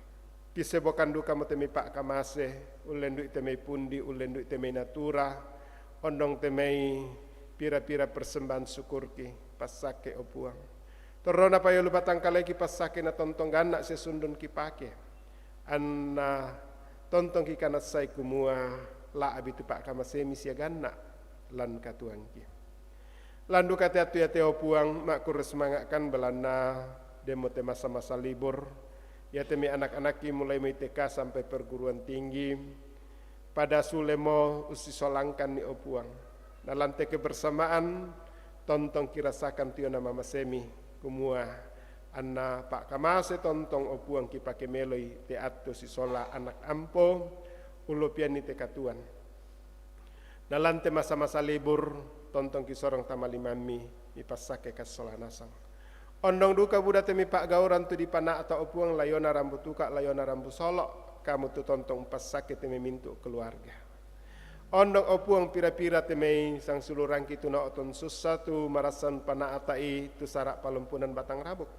Kisebokan dukamo te mai pa'kamase, ullendu'i te mai pundi, ullendu'i te mai natura, ondong te mai pira-pira persembahan syukurki, passakke, o Puang. Torrona payo lu batang kalaiki passakke na tontong ganna' sia sundun kipake. Anna tontong kikanassai kumua la'bi tu pa'kamasemi sia ganna' lan katuoangki. Lan duka te attu iate, o Puang, ma'kurre sumanga'kan belanna demmo te masa-masa libur, iate mai anak-anakki mulai mai T K sampai perguruan tinggi, pada sulemo ussisolangkanni, o Puang. Na lan te kebersamaan tontong kirasakan tiona mamasemi, kumua anna pa'kamase tontong, o Puang, kipake meloi te attu sisola anak ampo, ullopianni te katuoan. Na lan te masa-masa libur, tontong kisorong tama limammi, mipassakke kassola nasang. Ondong duka buda te mai pa'gauran tu dipana'ta, o Puang, layona rambu tuka', layona rambu solo', kamu tu tontong umpassakke te mai mintu' keluarga. Ondong, o Puang, pira-pira te mai sangsiulurangki tu nao'ton sussa tu marassan pana'ta'i tu sara' palompunan Batang Rabuk.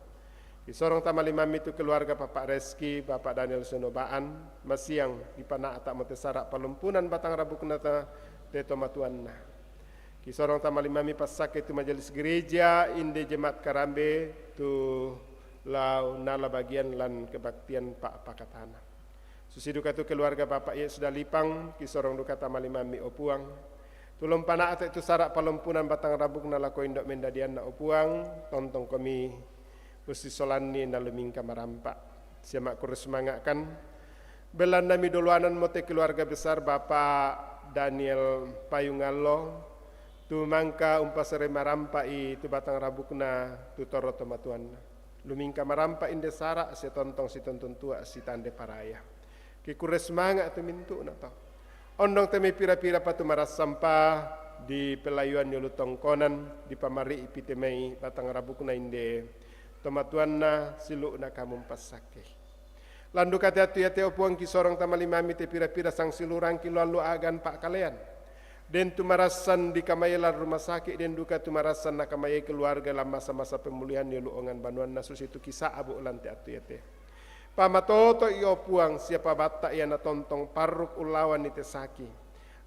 Kisorong tama limammi tu keluarga Bapak Reski, Bapak Daniel Sonobaan, masiang dipana'tamo te sara' palompunan Batang Rabukna ta-, te tomatuanna. Kisorong tama limammi passakke tu majelis gereja, inde jemaat Karambe, tu lau nala bagian lan kebaktian pa'pakatana. Susi duka tu keluarga Bapak Yes Dalipang, kisorong duka tama limammi, o Puang. Tulung pana'te tu sara' palompunan Batang Rabukna lako indo' mendadianna, o Puang, tontongkomi ussisolanni na lumingka marampa'. Sia ma'kurre sumanga'kan, belanna midoloananmo te keluarga besar Bapak Daniel Payungallo, tu mangka umpaserei marampa'i tu Batang Rabukna tu torro tomatuanna. Lumingka marampa' inde sara' sia tontong situntun tua' sitande paraya. Kikurre sumanga' tu mintu'na to. Ondong te mai pira-pira pa tu marassampa dipelayuanni ulu tongkonan, dipamari'pi te mai Batang Rabukna inde tomatuanna silu'na kamu umpassakkei. Lan duka te attu iate, o Puang, kisorong tama limammi te pira-pira sangsiulurangki lu allu a'gan pa'kalean. Den tu marassan dikamaei lan rumah sakit, den duka tu marassan nakamaei keluarga lan masa-masa pemulihan ni ulu ongan banuanna susi tu kisa'bu' lan te attu iate. Pamatoto'i, o Puang, sia pabatta'i anna tontong parruk ullawanni te saki.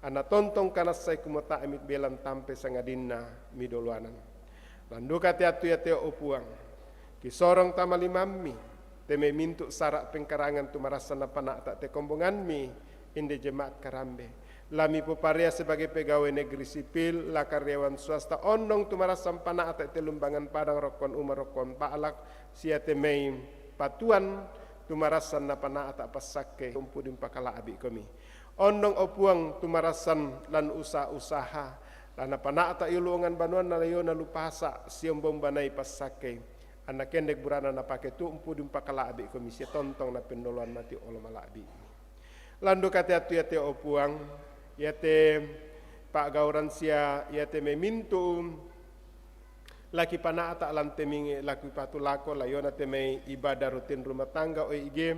Anna tontong kanassai kumua ta'mi belan tampe sangadinna midoloanan. Lan duka te attu iate, o Puang, kisorong tama limammi, te mai mintu' sara' pengkarangan tu marassan napana'ta te kombonganmi, inde jemaat Karambe. La mipoparea sebagai pegawai negeri sipil, la karyawan swasta, ondong tu marassan pana'ta te lumbangan padang, rokkoan uma, rokkoan ba'lak, sia te mai patuan tu marassan napana'ta passakke, umpudi umpakala'bi komi. Ondong o Puang tumarasan lan usaha-usaha, lan napana'ta' i uluongan banuanna layo nalupasa' siomba-ombanai passakkei. Anna kendek bura'na napake tu'u mpudi umpakala'bi' komi sia tontong napennoloan mati olo mala'bi'mi. Lan duka teattu iate o Puang, iate pa'gauran sia iate mai mintu' laki pana'ta' lan te mingi laki patulako layona te mai ibadah rutin rumah tangga O I G,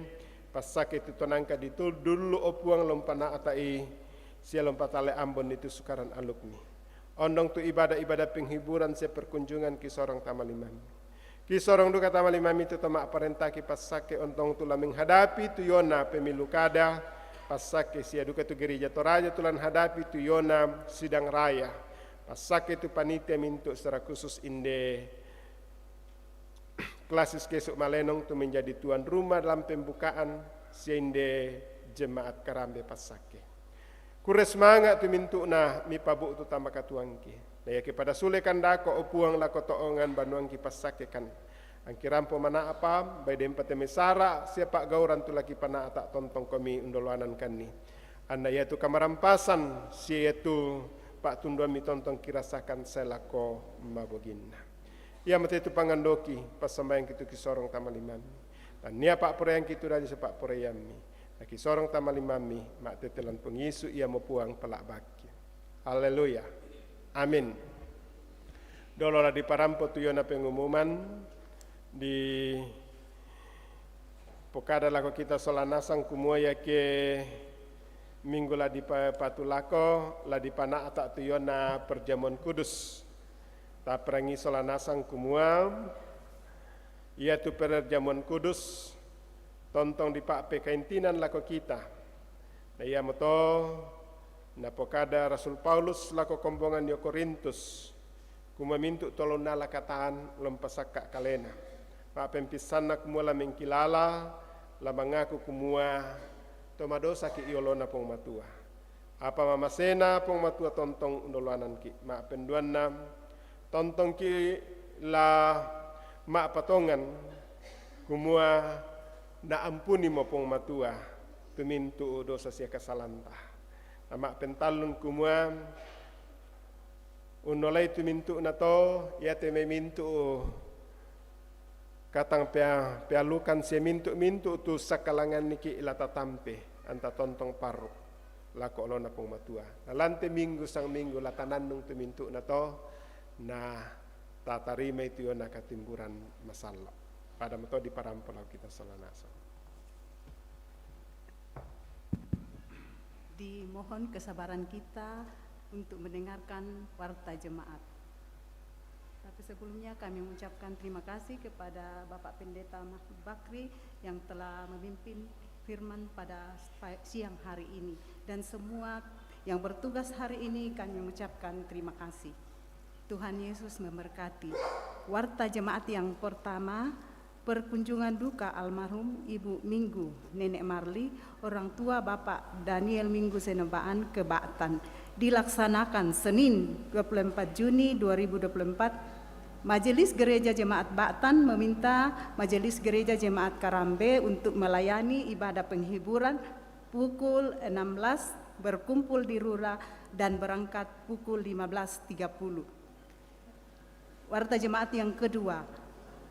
passakke tu tonangka di tu dullu o Puang lompana'ta'i sia lompatale ambon itu sukaran alukmi. Ondong tu ibadah-ibadah penghiburan sia perkunjungan kisorong tamalimami. Kisorong duka tamalimami tu tama' parentaki passakke ontong tu la menghadapi tu yona pemilu kada, passakke sia duka tu gereja Toraja tu la menghadapi tu yona sidang raya. Passakke tu panitia mintu' secara khusus inde Klasis Kesu' Malenong tu menjadi tuan rumah dalam pembukaan sia inde jemaat Karambe passakke. Kurre sumanga' tu mintu'na mipabu'tu tama katuoangki. Na iake pada sule kandako o Puang lako to'ongan banuangki passakke kan angki rampo mana'pa, bai dempa te mai sara' sia pa'gauran tu laki pana'ta' tontong komi undoloanan kanni. Anna iatu kamarampasan sia iatu pa'tunduammi tontong kirasakan sae lako maboginna. Iamote tu pangandoki, passambayangki tu kisorong tamalimammi. Tannia pa'poraiangki tu raja sia pa'poraiammi. Na kisorong tamalimammi, ma'tete lan Puang Yesu iamo Puang pala'bakki. Haleluya. Amin. Dolo la diparampo tu yona pengumuman di pokada lako kita sola nasang kumua iake minggu la dipa-, patulako, la dipana'ta' tu yona perjamuan kudus. Tapparangi sola nasang kumua, iatu perjamuan kudus tontong dipa'pekaintinan lako kita. Na iamoto napokada Rasul Paulus lako kombongan dio Korintus, kumua mintu' tolounna la katan lompasakka' kalena. Ma'pempissanna kumua la mengkilala, la mangaku kumua to madosaki' ri olona Puang Matua. Apa mamasena Puang Matua tontong undoloananki'. Ma'penduanna, tontongki' la ma'patongan, kumua naampunimo Puang Matua tu mintu' dosa sia kasalanta. Na ma'pentallun kumua unnolai tu mintu'na to, iate mai mintu' katang pea-, peallukan sia mintu'-mintu' tu sakkalanganniki' la tatampe, anta tontong parru' lako olona Puang Matua. Na lan te minggu sang minggu la tanannung tu mintu'na to, na tatarimai tu yona katimburan masallo'. Pada mato diparampo lao kita sola nasang. Dimohon kesabaran kita untuk mendengarkan warta jemaat. Tapi sebelumnya kami mengucapkan terima kasih kepada Bapak Pendeta Mahmud Bakri yang telah memimpin firman pada pa-, siang hari ini. Dan semua yang bertugas hari ini kami mengucapkan terima kasih. Tuhan Yesus memberkati. Warta jemaat yang pertama, perkunjungan duka almarhum Ibu Minggu, Nenek Marli, orang tua Bapak Daniel Minggu Senobaan ke Ba'tan, dilaksanakan Senin dua puluh empat Juni dua ribu dua puluh empat. Majelis Gereja Jemaat Ba'tan meminta Majelis Gereja Jemaat Karambe untuk melayani ibadah penghiburan pukul enam belas, berkumpul di Rura, dan berangkat pukul lima belas tiga puluh. Warta jemaat yang kedua,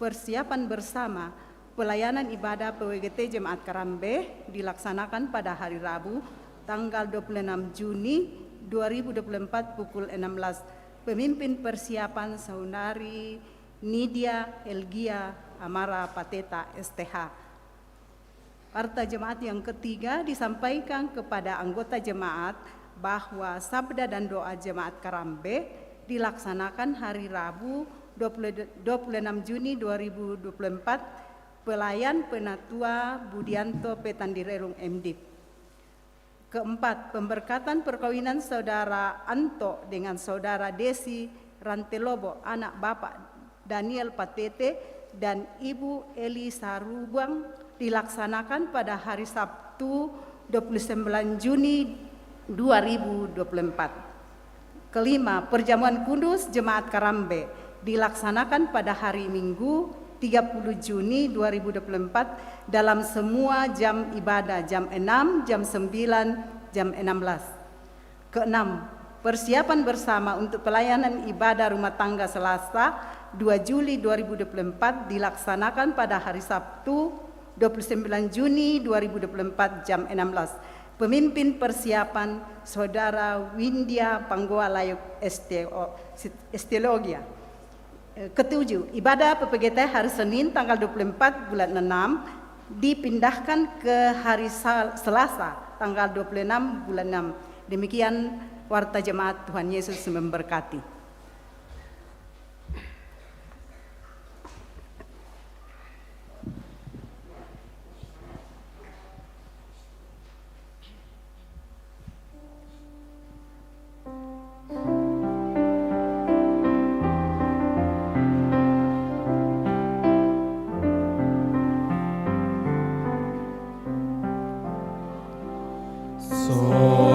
persiapan bersama pelayanan ibadah P W G T Jemaat Karambe dilaksanakan pada hari Rabu, tanggal dua puluh enam Juni dua ribu dua puluh empat, pukul enam belas. Pemimpin persiapan Saudari Nidia Elgia Amara Pateta, S T H. Warta jemaat yang ketiga disampaikan kepada anggota jemaat bahwa sabda dan doa jemaat Karambe dilaksanakan hari Rabu dua puluh, dua puluh enam Juni dua ribu dua puluh empat, pelayan Penatua Budianto Petandirelung, M Div. Keempat, pemberkatan perkawinan Saudara Anto dengan Saudara Desi Rantelobo, anak Bapak Daniel Patete dan Ibu Eli Sarubang, dilaksanakan pada hari Sabtu, dua puluh sembilan Juni dua ribu dua puluh empat. Kelima, perjamuan kudus Jemaat Karambe dilaksanakan pada hari Minggu, tiga puluh Juni dua ribu dua puluh empat, dalam semua jam ibadah, jam enam, jam sembilan, jam enam belas. Keenam, persiapan bersama untuk pelayanan ibadah rumah tangga Selasa, dua Juli dua ribu dua puluh empat, dilaksanakan pada hari Sabtu, dua puluh sembilan Juni dua ribu dua puluh empat, jam enam belas. Pemimpin persiapan, Saudara Windia Panggoa Layuk, S T O, Teologia. Eh, ketujuh, ibadah P P G T hari Senin tanggal dua puluh empat bulan enam dipindahkan ke hari Sal-, Selasa tanggal dua puluh enam bulan enam. Demikian warta jemaat, Tuhan Yesus memberkati.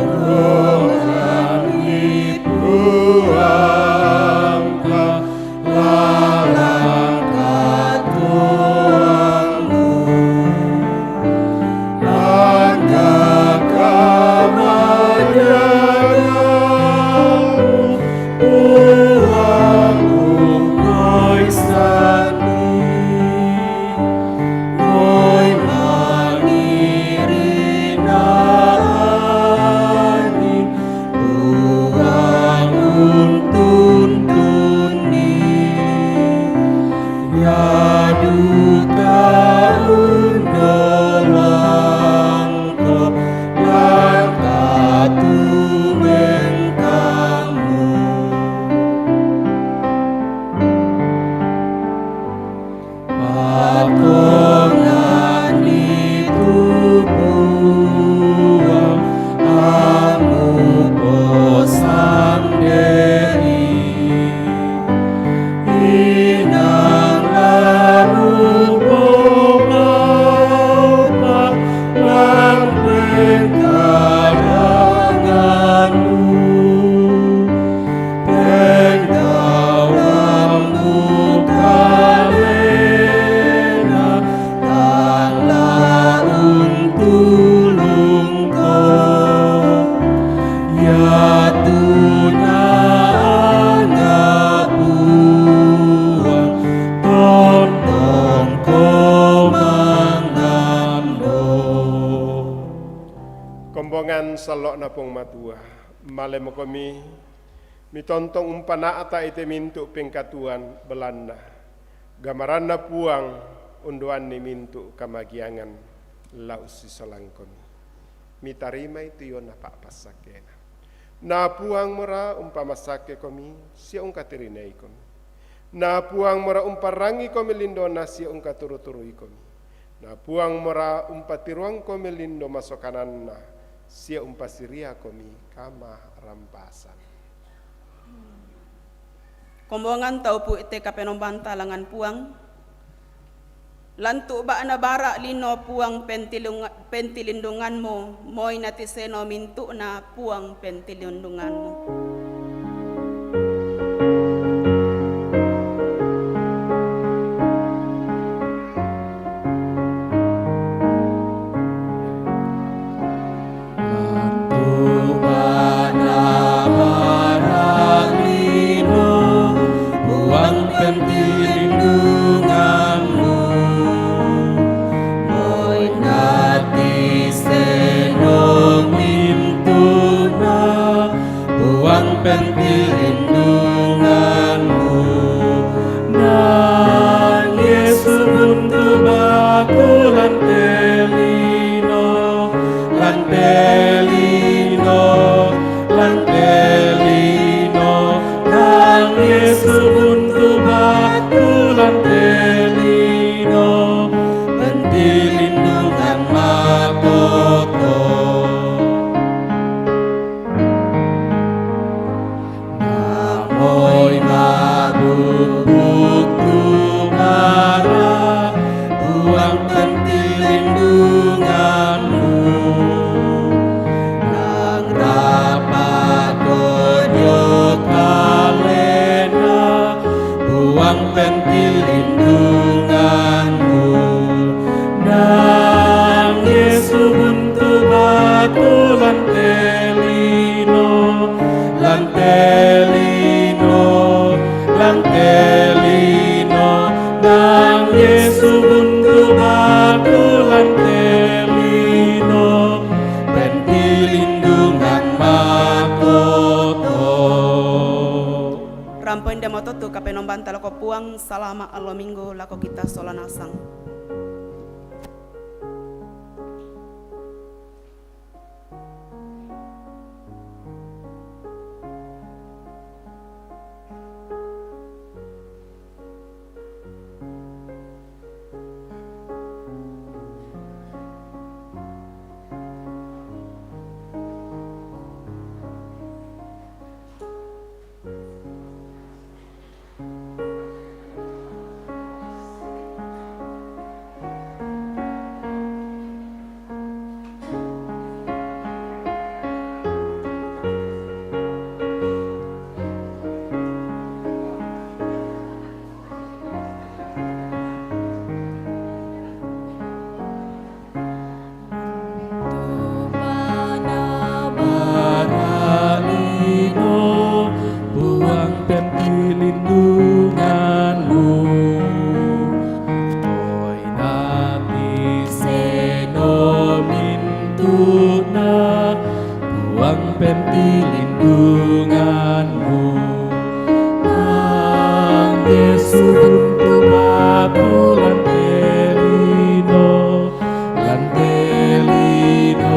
Sorong ni puang ka lalang katuangmu, angka kamajangan puangmu, Kristus. Koi mangirinda angin, puang untuntuni. Yadu kaundolangko, langkatu mengkamu. Patongan ni tubuang amu posang dei, inang lamu pomaupa lang pengkadanganmu. Pengkauanmu kalena tanglah untulungko. Yatuna angga puang tontongko mangambo. Kombongan sallokna Puang Matua, malemo komi, mitontong umpana'ta ite mintu' pengkatuoan belanna. Gamaranna Puang undoanni mintu' kamagiangan la ussisolangkomi. Mitarimai tu iona pa'passakkena. Na Puang mora umpamassakke komi sia ungkatirineikomi. Na Puang mora umparrangi komi lindona sia ungkaturu-turuikomi. Na Puang mora umpatiruangkomi lindo masokananna sia umpasiriakomi kamarampasan. Kombongan taupu' te kapenombanta langngan Puang. Lantu' ba'na bara' lino Puang pentilung-, pentilindunganmu, moi natiseno mintu'na Puang pentilindunganmu. Lantu' ba'na bara' lino Puang pentilindunganmu, moi natiseno mintu'na Puang pentilindunganmu. Nang Yesu buntu batu lan te lino, lan te lino, lan te lino. Nang Yesu buntu batu lan te lino, pentilindungan matoto. Rampoin demo totu kapenombanta lako Puang, salama allo Minggu lako kita sola nasang. Puang pemtilindunganmu. Oi nati seno mintuna, Puang pemtilindunganmu. Nang Yesus untuk batu lantelino, lantelino,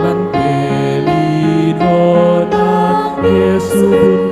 lantelino, Nang Yesus